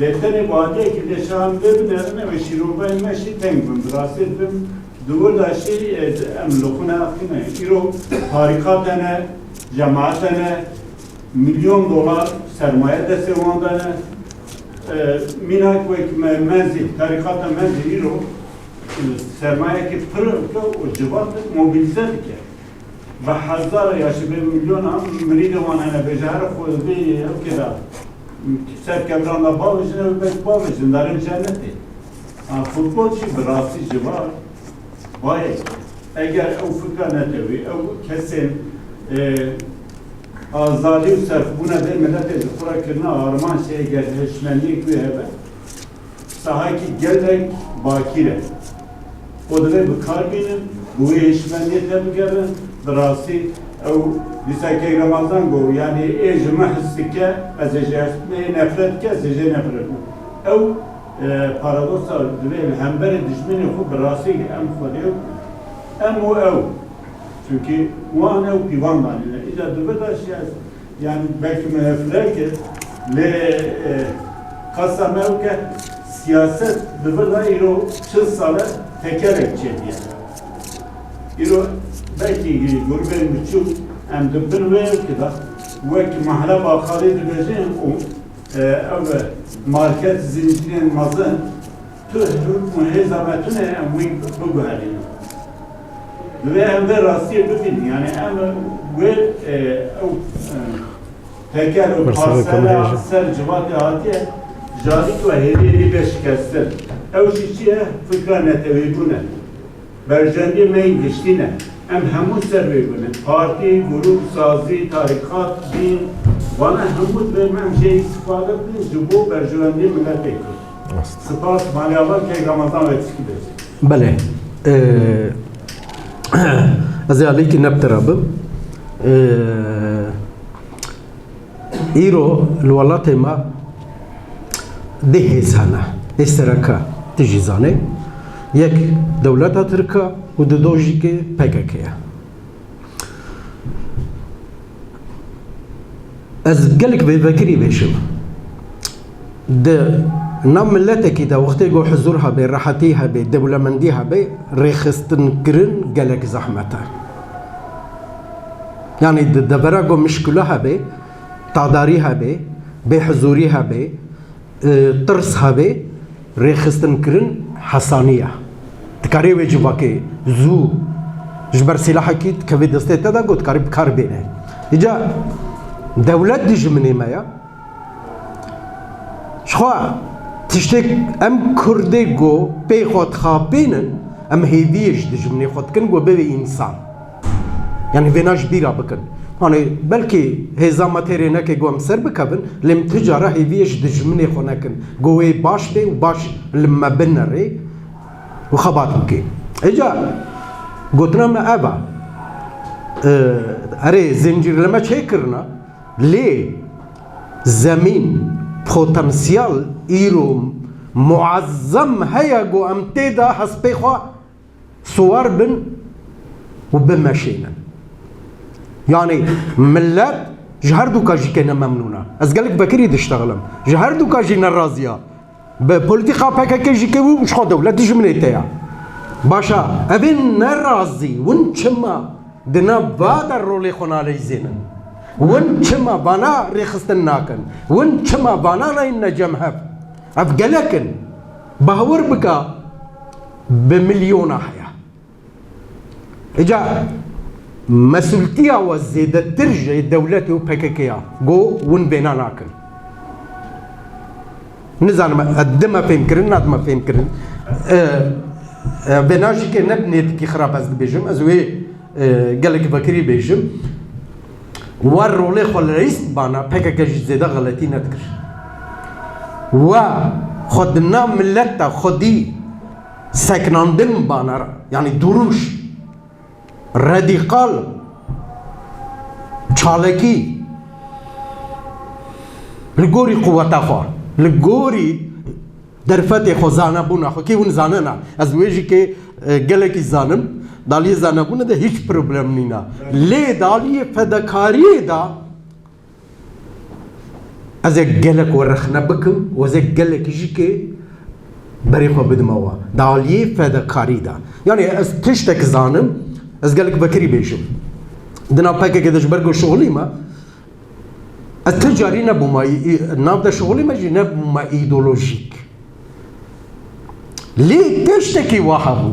Lê tenê bi aliyekî lê şahan bibine, ne wê şîrovayên me jî teng bin. Bi rastî dibim, di wir de jî, e, em li xwe neaxivîne. Îro tarîqat hene, cemaat hene, milyon dolar sermaye destê wan de ne. E, mînak wek me, mezî, tarîqata mezî îro, e, sermayekî pir ke û civat mobilize dike. Bi hezara ya ji vê milyona mirîdê wan hene, bêje here xwe vê ew kê de ser kevran de bavêjin, ew belkî bavêjin, derin cennetê. A, futbol jî bi rastî civat bayek. Eger ew fikra netewî, ew kesên, e, azadî û serxwebûna vê miletê ji xwe re kirine armanc, eger hişmendiyek wê hebe, sahayekî gelek bakîr e. Û divê bi kar bînin, bi wê hişmendiyê tebigerin, bi rastî ew dîsa kek Ramazan got, yanî ê ji min his dike, ez ê ji his, ê nefret dike, ez ê jê nefret bikim. Ew, e, paradoksa divê li hemberê dijminê xwe bi rastî em Xwedê, em û ew. Çunkî wan ew pîvan danîne. Îca di vir de jî ez, yanî belkî min fireh kir, lê, e, qesta me ew ke siyaset di vir de îro çil sal e tekerek çêdiye. Îro belkî grûbên biçûk em di bin wê yekê de wek Mehla Baxalî dibêjin û, e, ev market zincîrên mezin, tu hukm û hêza me tune em wî biguherînin. Divê em vê rastiyê bibînin. Yanî em wê, e, ew, e, teker û parsela ser civatê hatiye, ji alî ku hêdî hêdî bê şikestin. Ew jî çi ye? Fikra netewîbûn e. Berjewendiyê me yên giştî ne. Em hemû ser wê bûne. Partî, grûp, sazî, tarîqat, dîn, vana hemû divê em jê îstîfade bikin ji bo berjewendiyê miletê Kurd. Rast. Spas, malê ava kek Ramazan wê tişkî bêje. Belê. Ee, ez ê alîkî ne bi te re bim. Ee, Îro li welatê me du hêz hene. Hêz sereke tu jî zanê. Yek dewleta Tirk e û di do jî kê P K K ye. Ez gelek vê vekirî bêjim. Di nav miletekî de wextê ku huzur hebe, rehetî hebe, dewlemendî hebe, rêxistinkirin gelek zehmet e. Yanî di devera ku mişkula hebe, Qadarî hebe, bêhizûrî hebe, e, tirs hebe, rêxistinkirin hesanî ye. Dikarê wê civakê zû ji ber sîlahekî dikeve destê te de, ku dikarî bi kar bêne. Îca dewlet dijminê me ye. Jixwe tiştek em Kurdê ku pê xwe dixapînin, em hêviyê ji dijminê xwe dikin ku bibe însan. Yanî vêna ji bîra bikin. Hani belkî hêza me têrê neke ku em ser bikevin, lê em ti cara hêviyê ji dijminê xwe nekin. Ku wê baş bê û baş li me binerê û xebat bike. Îca gotina me ev e. Ee, erê, zincîrleme çêkirine, lê zemîn, potansiyel îro muazzem heye ku em tê de hespê xwe siwar bin û bimeşênin. Yanî millet ji her duka jî kê ne memnûn e. Ez gelek vekirî diştexilim. Ji her duka jî nerazî ye. Bi polîtîka P K K jî kê bû, ji xwe dewlet dijminê te ye. Baş e, evên nerazî, win çima di nav va de rolê xwe naleyzênin? Win çima vana rêxistin nakin? Win çima vana nayîn ne cem hev? Ev gelek in. Bawer bike, bi milyona heye. Îca mesultiya we zêdetir ji dewletê û P K K ya, ku win vêna nakin. Nizanim, e, dime fêm kirin, nadime fêm kirin. E, e, vêna jî kê ne bi nêtikî xirab ez dibêjim, ez wê, e, gelek vekirî bêjim. We rolê xwe li reîs bana, P K K jî zêde xeletî nedikir. We xwe di nav millet de xwedî seknandin bana, yanî durûş, radîkal, çalakî, li gorî quweta xwe, li gorî derfetê xwe, zanebûna xwe, kê hûn zanena. Ez wê jî kê, e, gelekî zanim, daliyê zanebûnê de hîç problem nîne. Lê daliyê fedekariyê de ez ê gelek we rexne bikim û ez ê gelekî jî kê berê xwe bidime we. Daliyê fedekarî de. Yanî ez tiştek zanim, ez gelek vekirî bêjim. Di nav P K K de ji ber ku şixulî me, ez ti carî nebûme, î-, î-, nav de şixulî me jî nebûme îdeolojîk. Lê tiştekî wa hebû.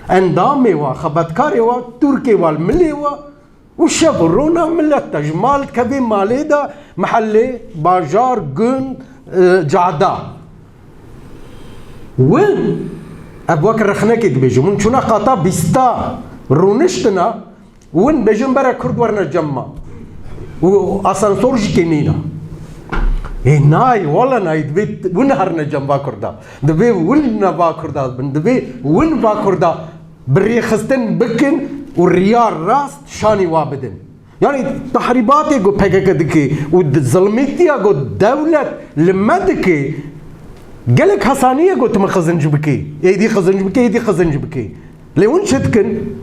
Endamê wa, xebatkarê wa, tûrkê wa, milê wa, û şev û rona millet de ji mal dikevê malê de, mehellê, bajar, gund, e, cada. Win, ev wek rexnekê dibêjim, win çûna qata bîsta rûniştina, win bêjin bere Kurd werine cem me. Û asansor jî kê nîna. Ê nayê, wele nayê, divê win herine cem va Kurda. Divê win nava Kurda bin, divê win va Kurda bi rêxistin bikin û riya rast şanî wa bidin. Yanî tehrîbatê ku P K K dike û di-, zilmîtiya ku dewlet li me dike, gelek hesanî ye ku tu min xizinc bike, êdî xizinc bike, êdî xizinc bike. Lê hûn çi dikin?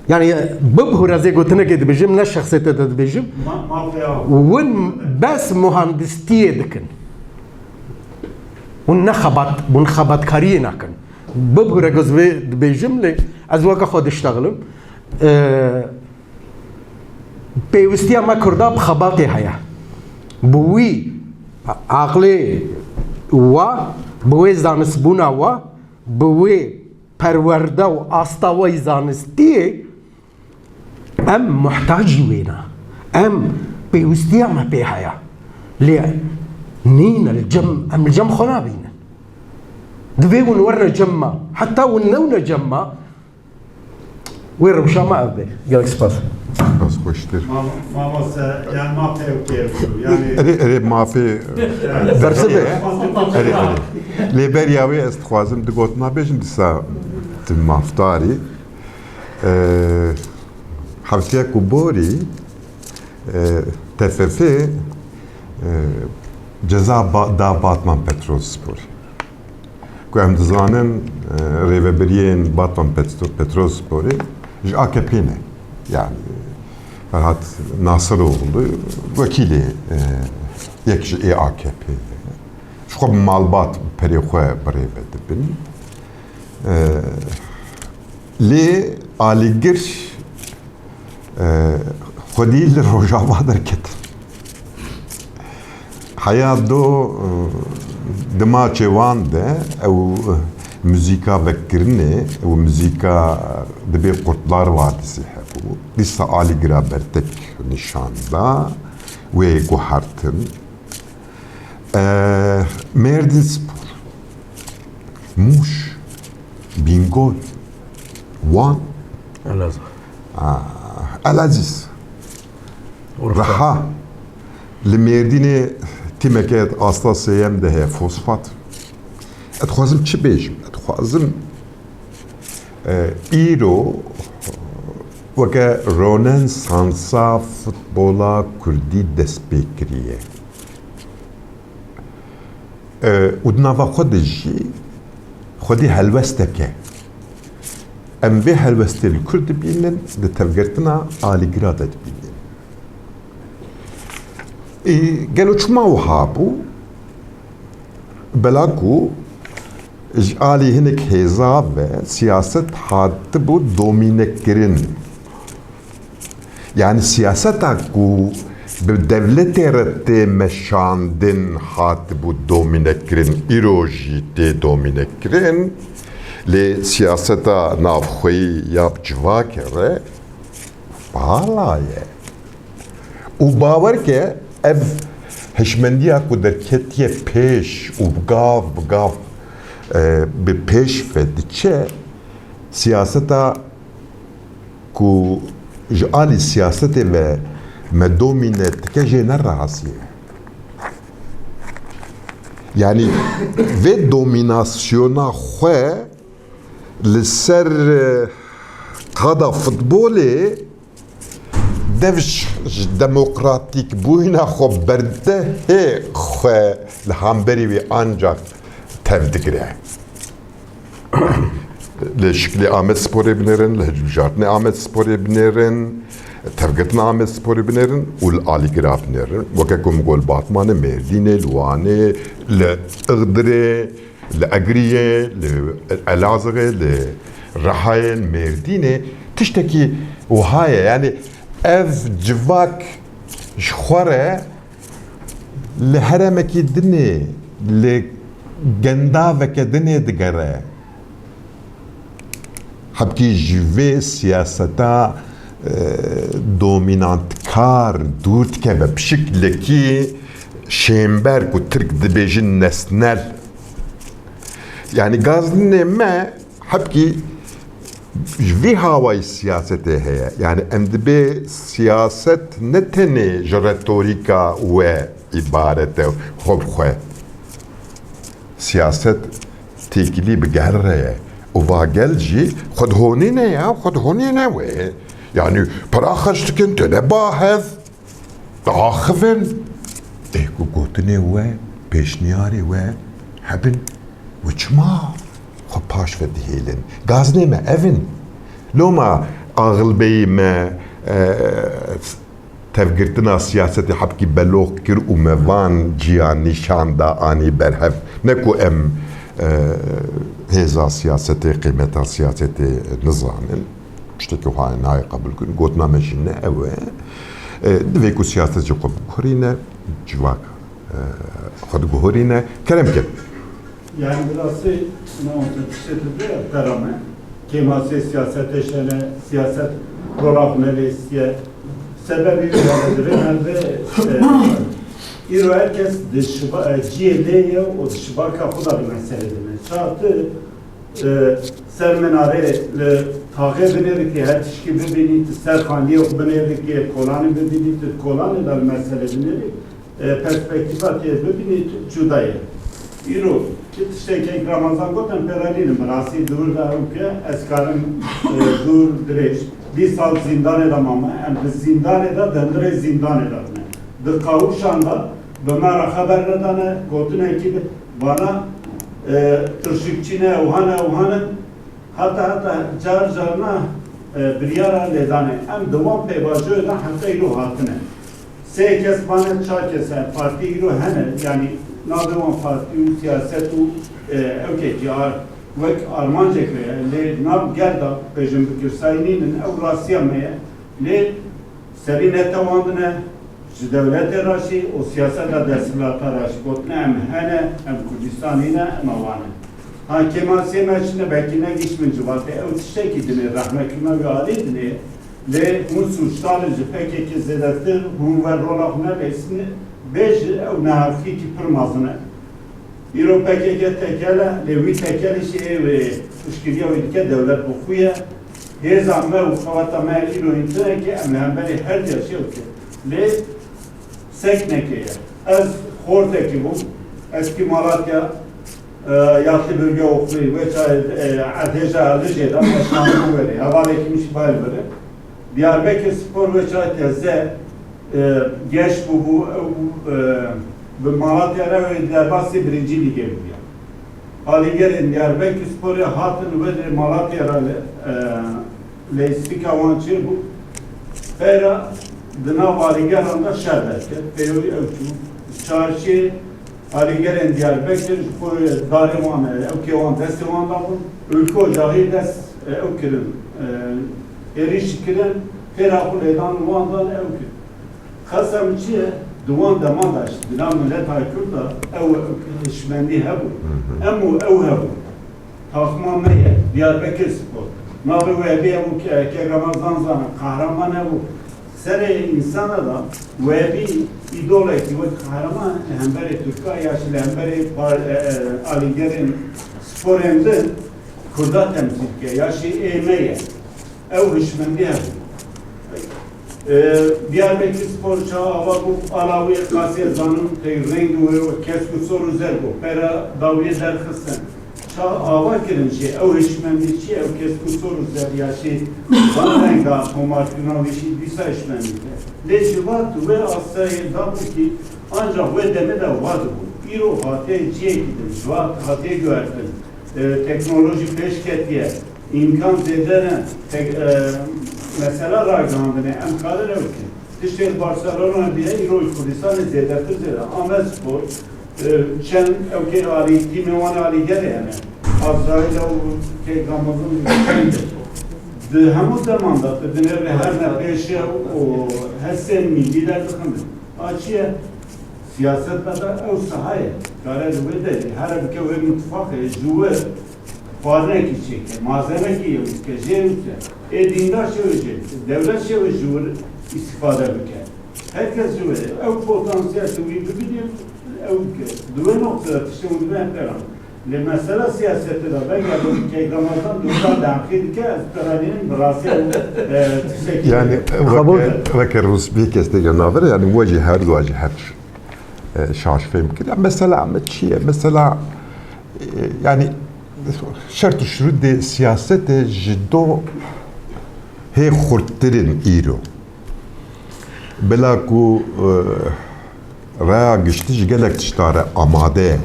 Yanî bibhur, ez ê gotinekê dibêjim, ne şexsê te de dibêjim. Ma-, mafeya. Win bes muhandistiyê dikin. Hûn ne xebat, hûn xebatkariyê nakin. Bibûre ku ez vê dibêjim, lê ez weke xwe diştexilim. Ee, pêwistiya me Kurda bi xebatê heye. Bi wî aqlê wa, bi wê zanistbûna wa, bi wê perwerde û asta we yî zanistiyê, em muhtacî wê ne. Em pêwistiya me pê heye. Lê nîne li cem, em li cem xwe nabînin. Divê hûn werine cem me. Heta hûn newne cem me, wê rewşa me ev be. Gelek spas. Spas xweştir. Ma-, mamoste, yani ma pevkê, yani Erê, erê, mafê Bersiv be. Erê, erê. Lê beriya wê ez dixwazim du gotina bêjim, dîsa tu mafdarî. Ee, heftiya ku borî, ee, T F F, ee, ceza ba-, da Batman Petrolsporê. Ku em dizanin, ee, rêvebiriyên Batman Petro-, Petrolsporê ji A K P ne. Yani Ferhat Nasiroğlu wekîlê, ee, yek ji ê A K P ye. Ji xwe bi malbat, bi perê xwe bi rêve dibin. Ee, lê alîgir, ee, xwedî li Rojava derketin. Heya do, e, di maçê wan de ew, e, muzîka vekirinê û muzîka, e, dibê Kurtlar Vadisi hebû. Dîsa alîgira bertek nîşan da, wê guhertin. E, Mêrdîn Spor, Mûş, Bîngol, Wan, Elazığ. A, Elezîz, Urfa. Reha. Li Mêrdînê tîmeke asta sêyem de heye, Fosfat. Ez dixwazim çi bêjim? Ez dixwazim, e, îro weke ronensansa futbola kurdî dest pê kiriye. E, û di nava xwe de jî xwedî helwestek e. Em vê helwestê li kur dibînin, di tevgirtina alîgira de dibînin. E, gelo çima wiha bû? Bela ku ji alî hinek hêza ve siyaset hatibû domînekirin. Yani siyaseta ku bi dewletê re tê meşandin hatibû domînekirin, îro jî tê domînekirin. Lê siyaseta navxweyî ya bi civakê re bala ye. Û bawer ke ev hişmendiya ku derketiye pêş û bi gav bi gav, e, bi pêş ve diçe, siyaseta ku ji alî siyasetê ve me domîne dike jê ne rehasî ye. Yanî vê domînasyona xwe li ser, e, qada futbolê dev ji, ji demokratîkbûyîna xwe berdehê xwe li hemberî wî ancak tev digire. Li şiklê Amedsporê binêrin, li hilbijartinê Amedsporê binêrin, tevgirtina Amedsporê binêrin û li alîgira binêrin. Weke ku min got, li Batmanê, Mêrdînê, li Wanê, li Igdirê, li Egriyê, li Elazığê, li Rihayê, li Mêrdînê tiştekî wiha ye. Yanî ev civak ji xwe re li herêmekî dinê, li gendaveke dinê digere. Hebkî ji vê siyaseta, e, domînantkar dûr dikeve, bi şiklekî şênber ku Tirk dibêjin nesnel. Yanî gazdinê me hebkî ji vî hawayî siyasetê heye. Yanî em dibê siyaset ne tenê ji retorîka we îbaret e xwe bi xwe. Siyaset têkilî bi gel re ye. Û va gel jî xwedihonîne ya, xwedihonîne wê. Yanî pira xerc dikin, têne ba hev, diaxivin. Ê ku gotinê we, pêşniyarê we hebin, we çima xwe paş ve dihêlin? Gazinê me ev in. Loma axilbeyî me, e, tevgirtina siyasetê hebkî beloq kir û me van ciya nîşan da, anî berhev. Ne ku em, e, hêza siyasetê, qîmeta siyasetê nizanin. Tiştekî wiha nayê qebûl kirin. Gotina me jî ne ew e. E, divê ku siyaset ji xwe biguherîne, civak, e, xwe diguherîne. Kerem kin. Yani bi rastî ne wisa tiştê tu bê, pera me. Kêmasê siyasetê şene, siyaset rola xwe nelêstiye. Sebebî wî hebe divê me bi, e, îro her kes di şiba-, e, ciyê lê ye û di şibaka xwe de bi mesele dime. Ça tu, e, ser minarê li taxê binêrikê her tişkî bibînî, tu ser xandiyê xwe binêrikê, kolanê bibînî, tu kolanê de li mesele binêrî. E, perspektîfa tê bibînî cuda ye. Îro, tu tiştekî Ramazan got, em pêranîn in, bi rastî dûr de ew ke ez karim, e, dûr dirêj. Bîst sal zîndanê de mame, em di zîndanê de, di hundirê zîndanê de bûne. Di qawûşan de bi me re xeber nedane, gotinekî bi-, bana, e, tirşikçî ne, ew hane, ew hane. Heta heta car carna, e, biryara lêdanê. Em di wan pêvajoyê de heta îro hatine. Sê kes mane, çar kes, e, partî îro hene, yanî navê wan partî û siyaset û, e, ewkekî ar-, wek armancek heye. Lê nav gel de bêjin bi girsayî nînin, ew rastiya me ye. Lê serî netewandine, Ji dewletê re jî û siyaseta desthilata re jî gotine, em hene, em Kurdistanî ne, em ewan in. Ha, kêmasiyê me çi ne, belkî negihişt min civatê, ew tiştekî dinê, rehmekirina wî alî dinê, lê hûn sûcdar in ji P K K zêdetir, hûn wer rola xwe neleyîstin, bêjin ew neheqiyekî pir mezin e. Îro P K K tekel e, lê wî tekelî jî ê wê piştgiriya wî dike dewlet bi xwe ye. Hêza me û xebata me îro hîn tune ke em li hemberî her diya jî ew ke. Lê seknekê ye. Ez xortekî bûm. Ez kî Malatya, e, ya tî bölge oxluyê, wê çayê, e, erdhêja Lijê de, me şanslı were. Hevalekî min jî bayê li vir e. Diyarbekir Spor wê çayê teze, e, geş bûbû, ew, e, bi Malatya re wê derbasî birincî lîgê bûya. Alîgerên Diyarbekir Sporê hatin wê lê Malatya re lê, e, leyîstika wan çêbû. Peyra di nav alîgeran de şer derket. Peyroyî ew çû. Çarşiyê Alîgerên Diyarbekir ji xwe darê wan, e, ew kê wan destê wan da bûn. Ülke Ocağı dest, e, ew kirin, e, êrîş kirin, têra xwe lêdan wan dan ew kir. Qesa min çi ye? Di wan deman de jî di nav mileta Kurd de ew, ew hişmendî hebû. Hı hı. Em û ew hebû. Takma me ye, Diyarbekir Spor. Navê wê hebî hebû ke-, kek Ramazan Zanin, Kahraman hebû. Serê însana da wê hebî îdolekî wek Kahraman li hemberê Tirka ya jî li hemberê par-, e, e, alîgerên sporên din Kurda temsîl dike ya jî ê me ye. Ew hişmendî hebû. E, Diyarbekir Spor çawa ava bû, ala wê qasê zanin, pey reng wê û kesk û sor û zer bû. Pera dawiyê derxistin. Ça ava kirin jî, ew hişmendî çi, ew kesk û sor û zer ya jî van renga tomarkirina wî jî dîsa hişmendî te. Lê civat wê asteyê dabû kî ancak wê demê de wa dibû. Îro hatiye ciyekî din, civat hatiye guhertin. E, teknolojî pêş ketiye. Îmkan zêde ne. Tek, e, mesela ragihandinê, em karin ew bikin. Tiştê li Barcelona bîye, îro li Kurdistanê zêdetir zêde. Amedspor, e, çend ew kê alî, tîmê wan alîgerê hene. Azraîl û kê Gamozun çend e. Di hemû deman de tu dinêrê her ne pêşe û hesên mîlî derdixin. A çi ye? Siyaset me de ew saha ye. Kare li wê derê here bike wê mitfaqê ji wir xwarinekî çêke, malzemekî ew dike, jê ew dike. Ê dîndar şêwe jê dike. Dewlet şêwe ji wir îstîfade bike. Her kes ji wir. Ew potansiyel tu wî bibînî, ew dike. Di wê noqtede tiştê hûn dibên peran. Lê mesela siyasetê de vegerdin kek Ramazan dûka danxî dike, ez peranînim bi rastî ew, e, tiştekî Yani, Xabûl. weke, weke Rûs bî kes têgel navir, yani we jî her du jî her, e, şaş fêm kir. Ya mesela me çi ye? Mesela, e, yani şert û şurûtê siyasetê ji do hê xurttirên îro. Bila ku, e, raya giştî ji gelek tişta re amade ye.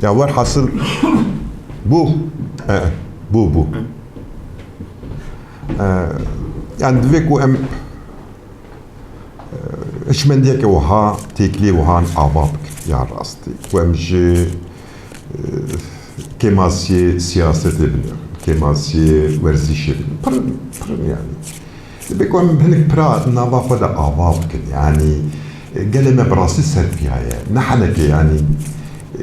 Ya werhasil bû, e, bû, bû. E, yani divê ku em, e, hişmendiyeke wiha, têkiliyê wiha ava bikin ya rastî. Ku em ji, e, kêmasiyê siyasetê binirin, kêmasiyê werzîşê binirin. Pir, pir yani. Divê ku em hinek pira nava xwe de ava bikin. Yani, e, gelê me bi rastî serpiyaye. Ne henekê yani, e,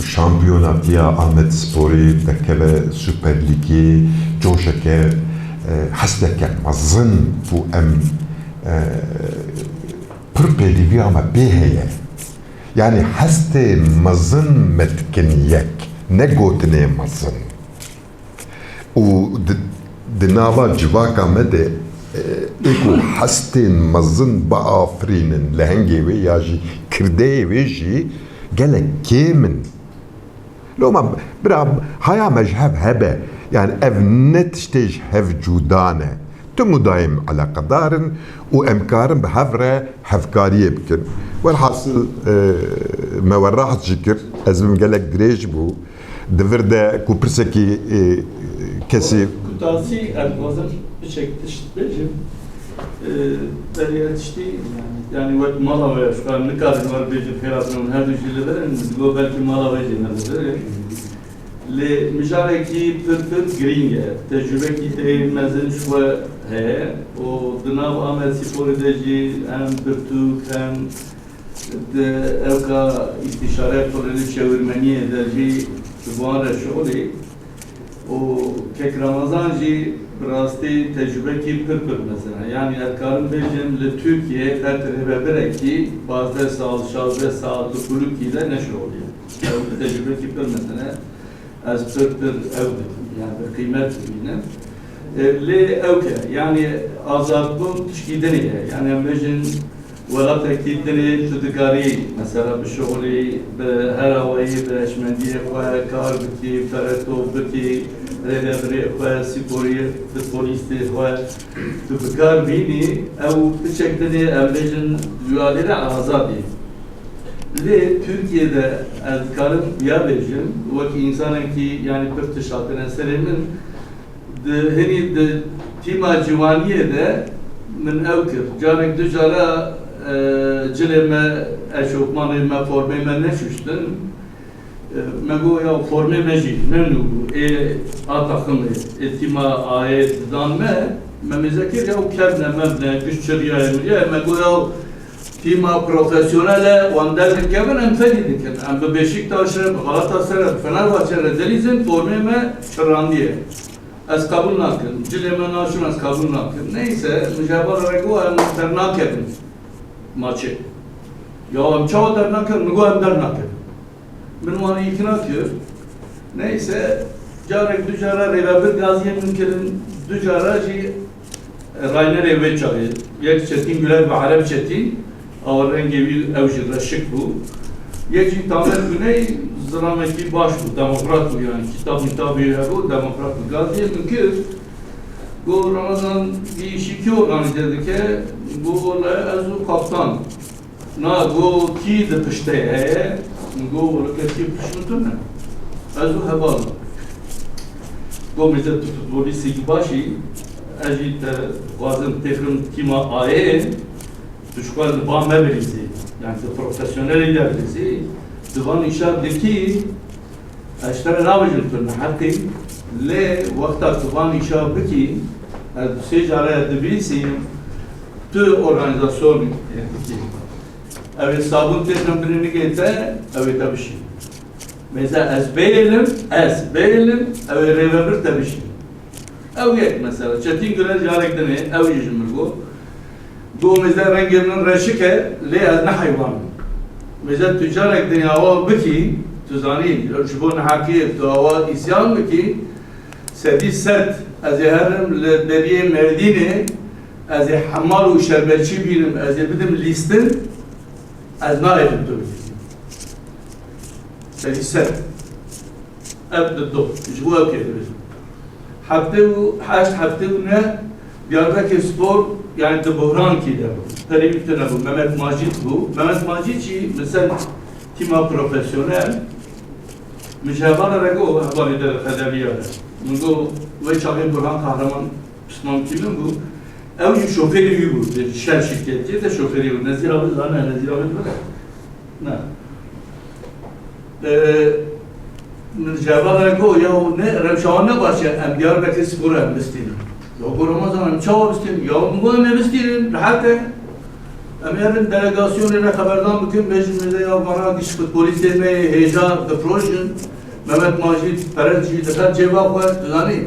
şampiyonatiya Amedsporê derkeve Super Lîgê, coşeke, e, hesteke mezin û em, e, pir pêdiviya me pê heye. Yani hestê mezin me dikin yek, ne gotinê mezin. Û di, di nava civaka me de, e, ê ku hestên mezin biafirînin lehengê wê ya jî kirdeyê wê jî gelek kêm in. Loma bira haya me ji hev hebe, yani ev ne tiştê ji hev cuda ne. Tim û dayim eleqedar in û em karin bi hev re hevkariyê bikin. Welhasil, e, me we rahat jî kir, ez bim gelek dirêj bû. Di vir de ku pirsekî, e, kesî Kutasi, ez dixwazim piçek tişt bêjim. E, beriya tiştî, yani, yani wek mala we, ez nikarim we bêjim, xêra bin, her du jî li vir in, digo belkî mala we jî ne li vir e. Lê mijarekî pir pir girîng e. Tecrûbekî tê mezin ji xwe heye û di nav Amed Sporê de jî hem pirtûk hem di ewka îstîşare kurê çevirmeniyê de jî ji wan re şixulî û kek Ramazan jî bi rastî tecrûbekî pir pir mezin e. Yanî ez karim bêjim li Tirkiyeyê qet rêvebirekî pazdeh sal, şazdeh sal bi kulûkî de neşixuliye. Ew tecrûbekî pir mezin e. Ez pir pir ew dikim, yani bi qîmet dibînim. E, lê ew ke, yani azadbûn tişkî dinê ye. Yani em bêjin welatekî dinê tu dikarî mesela bişixulî, bi her awayî bi hişmendiyê xwe kar bikî, fereto bikî, rêvebirê xwe, sporî, futbolîstê xwe tu bi kar bînî, ew piçek dinê em bêjin dualê de azadî. Lê Tirkiyê de ez dikarim ya bêjim, wekî însanekî, yanî pir tişt hatine serê min, di, hinî di tîma ciwaniyê de min ew kir. Carek du cara, e, cilê me, eşofmanê me, formê me neşuştin. E, me got, ya formê me jî ne nû bû. Ê a taximê, ê tîma ayê didan me, me mêze kir, ya kevne mevne, giş çiriyayê miriyayê, me got, ya tîma profesyonel e, wan derdinkevin, em fedî dikin. Em bi Beşiktaş re, bi Galatasaray re, bi Fenerbahçe re dilîzin, formê me çirandiye. Ez qebûl nakim. Cilê me naşûn, ez qebûl nakim. Neyse, min ji hevala re got, em dernakevin maçê. Ya em çawa dernakevin? Min got, em dernakevin. Min wan îkna kir. Neyse, carek du cara rêvebir gaziyê min kirin, du cara jî raynerê wê çaxê. Yek Çetin Güler ve Arep Çetin, awa rengê wî ew jî reşik bû. Yek jî Tamer Güney, zilamekî baş bû, demokrat bû yani, kitab mitabê wî hebû, demokrat bû. Gaziyê min kir, got, Ramazan, vî îşî kî organîze dike? Got, wele ez û kaptan. Na, got, kî di piştê heye? Min got, wele kes kî pişt min tune. Ez û heval. Got, mêze tu futbolîstî baş î, ez jî te dixwazim têxim tîma Ayê, tu ji xwe li ba me bilîzî. Yani tu profesyonelî de bilîzî. Tu van îşa dikî, ez ji te re nabêjim tu neheqî, lê wexta tu van îşa bikî, ez du sê care dibîsîm, tu organîzasyon dikî. Ew ê sabûn têxin binê nigê te, ew ê te bişîn. Mêze ez bêlim, ez bêlim, ew ê rêvebir te bişîn. Ew yek mesela. Çetin Güler carek dinê, ew jî ji min got. Got, mêze rengê min reşik e, lê ez ne heywan im. Mêze tu carek dinê awa bikî, tu zanî, ji bo neheqiyê tu awa îsyan bikî, sedî sed ez ê herim li deriyê Mêrdînê, ez ê hemal û şerbeçî bînim, ez ê bidim lîstin, ez nahêlim tu bilîzî. Sedî sed. Ev di do. Ji bo ev kê dibêjim. Heftê û heşt, heftê û neh Diyarbekir Spor, yani di buhrankî de bû. Perî wî tune bû. Mehmet Macît bû. Mehmet Macît jî li ser tîma profesyonel, min ji hevala re got, hevalê de li Xedeliya de. Min got, wê çaxê Burhan Kahraman pismamkî min bû. Ew jî şofêrê wî bû. Di Shell şirketiyê de şofêrê wî. Nezîra wî zane, Nezîra wî bire. Ne. Ee, min ji hevala re got, ya ne, rewşa wan ne baş e, em Diyarbekir Sporê em bistînin. Ya got, Ramazan, em çawa bistînin? Ya min got, em ê bistînin, rehet e. Em ê herin delegasyonê re xeberdan bikin, bêjin mêze ya vana giş futbolîstê me yê hêja diprojin. Mehmet Macîd pere jî dixet cêba xwe, tu zanî.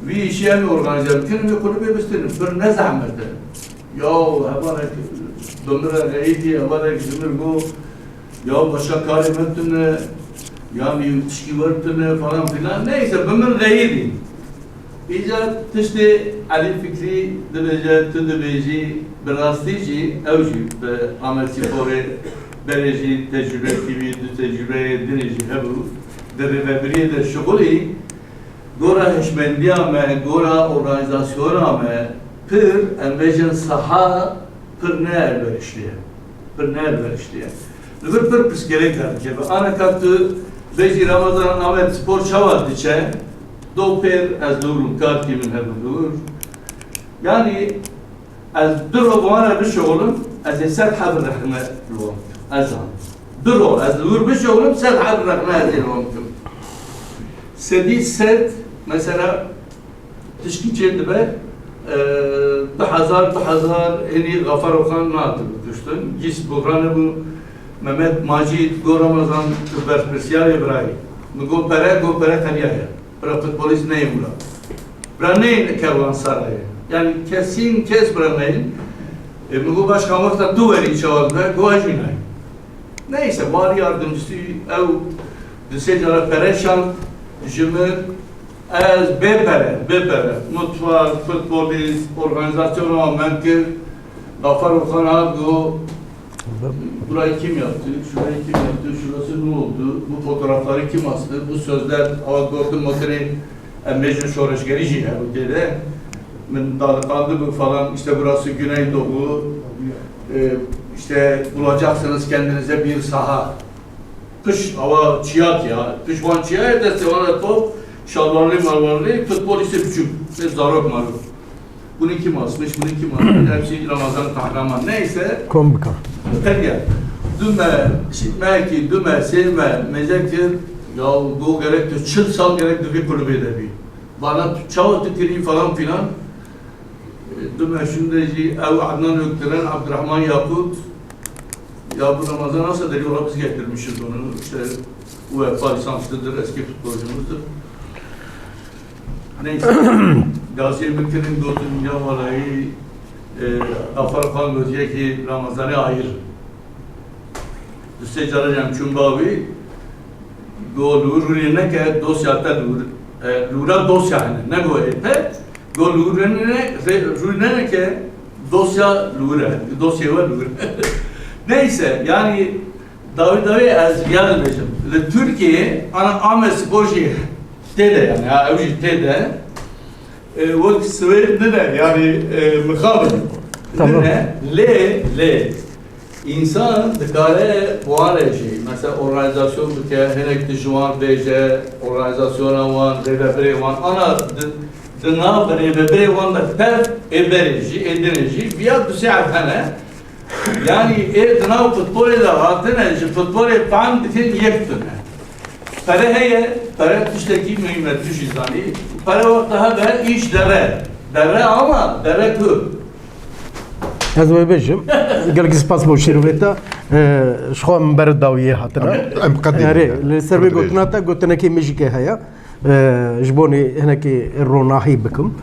Vî îşî em ê organîze bikin, em ê kulübê bistînin. Pir ne zehmet e. Ya hevalek bi min re reyîtî, hevalek ji min got, ya başka karê me tune, yanî tişkî wer tune falan filan. Neyse, bi min reyîtî. Îca tiştê Elî Fikrî dibêje, tu dibêjî, bi rastî jî, ew jî bi Amed Sporê berê jî tecrûbekî wî, du tecrûbeyê dinê jî hebû. Di rêvebiriyê de şixulî, gora hişmendiya me, gora organîzasyona me, pir, em bêjin saha pir ne elverişlî ye. Pir ne elverişlî ye. Li vir pir pirsgirêk derdikeve. Aneka tu bêjî Ramazan Amed Spor çawa diçe, do pêr ez dûr im, karkî min hebû dûr. Yanî ez du ro bi wan re bişixulim, ez ê sed heb rexne li wan bikim. Ez zanim. Du ro ez li wir bişixulim, sed heb rexne ez ê li wan bikim. Sedî sed, mesela, tişkî çê dibe, Eee, du hezar, du hezar hinî Xafar Okan nehatibe kuştin. Gîs buhran hebû. Mehmet Macîd got, Ramazan, tu berpirsiyarê birayê. Min got, pere, got, pere tenya ye. Bira futbolîst neyên bira. Bira neyên kerwansarayê. Yani kesîn kes bira neyên. E, min got, başka wexta tu werî çawa dibe? Got, ez jî nayêm. Neyse, mali yardımcısı ew di sê cara pere şand ji min, ez bê pere, bê pere. Mutfak, futbolist, organizasyona me kir. Xafar Okan hat got, burayı kim yaptı, şurayı kim yaptı, şurası ne oldu, bu fotoğrafları kim astı, bu sözler, awa gotin motirê, em bêjin şoreşgerî jî hebû tê de. Min daliqandibû falan, işte burası Güneydoğu, e, işte bulacaksınız kendinize bir saha. Kış hava çiyak ya, kış wan çiya ye, destê wan de top, şalvarlı malvarlı, futbol ise küçük, e, zarok marok. Bunu kim asmış, bunu kim asmış, hepsi Ramazan Kahraman. Neyse. Kom bika. Peki, du me, şi-, me ki, du me, sê me, meze kir, ya go gerek tu çil sal gerek tu vî kulübê de bî. Bana tu çawa tu kirî falan filan. E, du me şûnde jî ew Adnan Ökdelen, Abdurrahman Yakut, ya bu Ramazan nasıl dedi, yola biz getirmişiz onu. İşte UEFA lisanslıdır, eski futbolcumuzdur. Neyse. Gaziyê min kirin, gotin, ya vallahi, e, Gafar Xan gotiye ki Ramazan'ı ayır. Di sê cara em çûn ba wî, go li wir rûnê neke, dosya te li wir, e, li wira dosya hene, ne go ê te, go li wir rûnê ne-, rê-, rûnê neke, dosya li wir e, dosyê we li wir e. Neyse, yani, dawî dawî ez viya dibêjim. Li Tirkiyeyê, ana Amedspor jî tê de, yani, ha, ew jî tê de. E, wek Swêd nine, yani, e, mixabin. Tamam. Nine, lê, lê. Însan dikare bi wan re jî, mesela, organîzasyon bike, hinek tu ji wan bêje, organîzasyona wan, rêvebirê wan, ana di, di nav rêvebirê wan de tev ê berê jî, ê dinê jî, viya du sê erd hene. Yani, ê di nav futbolê de hatine, ji futbolê fehm dikin, yek tune. Pere heye, pere tiştekî muhîm e, tu jî zanî. Pere wexta hebe, îş dere. Dere ama, dere ku. Ez wê bêjim. Gelekî spas bo şîrovê te. Ee, ji xwe min ber dawiyê hatine. Em qedî Erê, ne. Li ser vê gotina te, gotinekê min jî ke heye. Ee, ji bo nê hinekî ronahî bikim.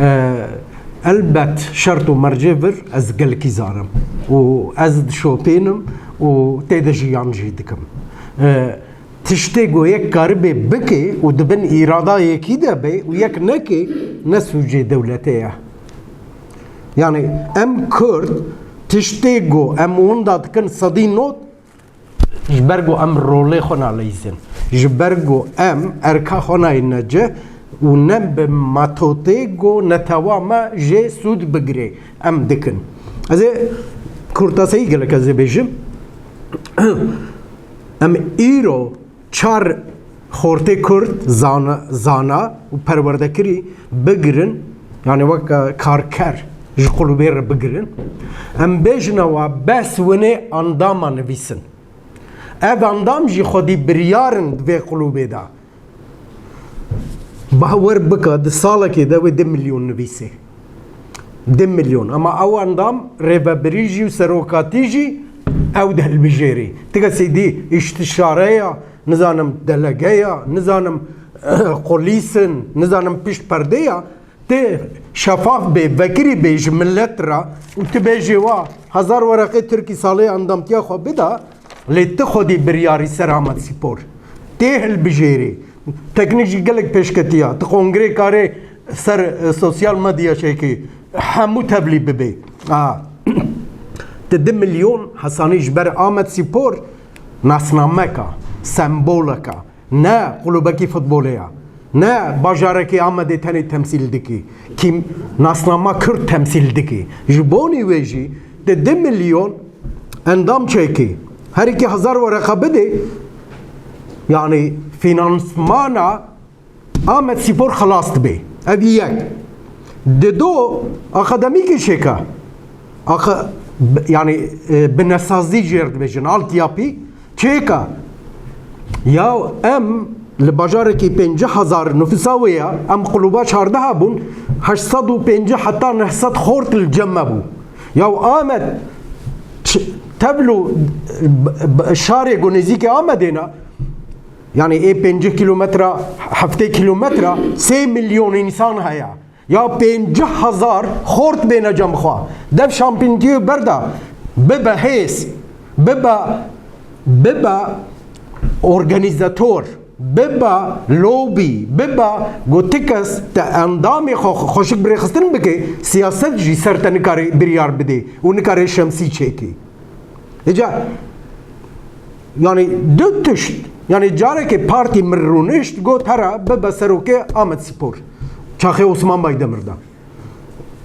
Ee, elbet şert û mercê vir ez gelekî zanim. Û ez dişopînim û tê de jiyan jî dikim. Ee, Tiştê ku yek karibê bike û di bin îrada yekî de be û yek neke, ne sûcê dewletê ye. Yani em Kurd tiştê ku em winda dikin sedî nod, ji ber ku em rolê xwe naleyîzin. Ji ber ku em erka xwe nayîne cih û ne bi metotê ku netewa me jê sûd bigire em dikin. Ez ê kurtaseyî gelek ez ê bêjim. Em îro çar xortê Kurd zana, zana û perwerdekirî bigirin, yani wek, e, karker ji qulûbê re bigirin. Em bêjin ewa bes winê andama nivîsin. Ev andam jî xwedî biryar in di vê qulûbê de. Bawer bike, di salekê de wê du milyon nivîsê. Du milyon. Ama ew endam rêvebirî jî û serokatî jî ew dihilbijêrî. Ti kesê dî îstişare ya, nizanim delege ya, nizanim qulîs in, nizanim pişt perde ya. Tê şefaf bê, vekirî bê ji millet re û tu bêjê wa hezar wereqê Tirkî salê endamtiya xwe bida, lê tu xwedî biryarî ser Amedspor. Tê hilbijêrî. Teknîk jî gelek pêşketiya. Tu kongrê karê ser, e, sosyal medya çêkî. Hemû tevlî bibê. A. Ti du milyon hesanî ji ber Amedspor nasnameka, semboleka. Ne qulûbekî futbolê ya. Ne bajarekî Amedê tenê temsîl dikî. Kî nasnama Kurd temsîl dikî. Ji bonî wê jî di du milyon endam çêkî. Her yekî hezar wereqa bidê. Yani finansmana Amedspor xilas dibe. Ev yek. Dido akademîkî çêka. Aka-, b-, yani, e, binesazî jêr dibêjin. Altyapı çêka. Ya em Li bajarekî pêncî hezar nifûsa wê ye, em quluba çardeha bûn, heşt sed û pêncî heta neh sed xort li cem me bû. Ya Amed ç-, tevlo b-, b-, şarê ku nêzîkê Amedê ne, yani ê pêncî kilometre, heftê kilometre, sê milyon însan heye. Ya pêncî hezar xort bêne cem xwe. Dev şampiyontiyo berda. Bibe hêz. Bibe, bibe organizator. Bibe lobby. Bibe ku ti kes te endamê xwe xweşik birêxistin bike, siyaset jî ser te nikare biryar bide û nikare şemsî çêke. Îca, yani du tişt, yani carekê partî min rûnişt, got, here bibe serokê Amed Spor. Çaxê Osman Baydemir de.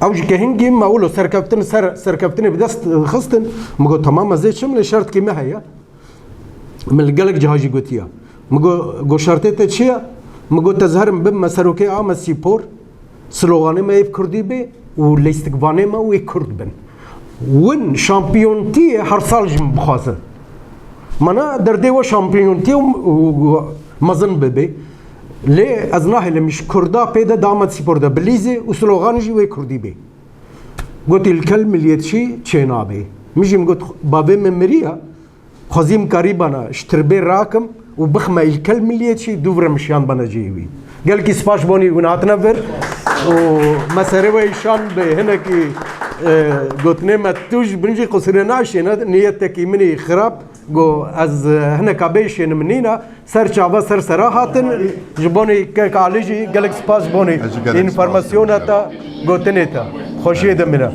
Ew jî ke hingî me wilo serkeftin ser, serkeftinê bi dest xistin, min got, tamam, ez ê çim, lê şertkî me heye. Min li gelek ciha jî gotiye. Min got, got, şertê te çi ye? Min got, ez herim bibime serokê Amed Spor, sloganê me yê bi kurdî bê û lîstikvanê me wê kurd bin. Win şampiyontiyê her sal ji min bixwazin. Mana derdê we şampiyontiyê û, û, û mezin bibe. Lê ez nahêlim ji kurda pê de di Amed Spor de bilîzê û slogan jî wê kurdî bê. Gotî, ilkel milliyetçî çênabê. Min jî min got, bavê min miriya, xwezîm karîbana ji tirbê rakim û bixme ilkel milliyetçî, dû virim şiyan bana cihê wî. Gelkî spas ji bonî hûn hatine vir û me serê we îşan bi hinekî, e, gotinê me tûj bin jî qusirê naşêne, niyetekî min î xirab, go ez, e, hineka bê şênim nîna, ser çava ser sera hatin, ji bonî kek Alî jî gelek spas ji bonî Ez jî gelek spas înformasyona dikim. Te, gotinê te. Xweşiyê de mine.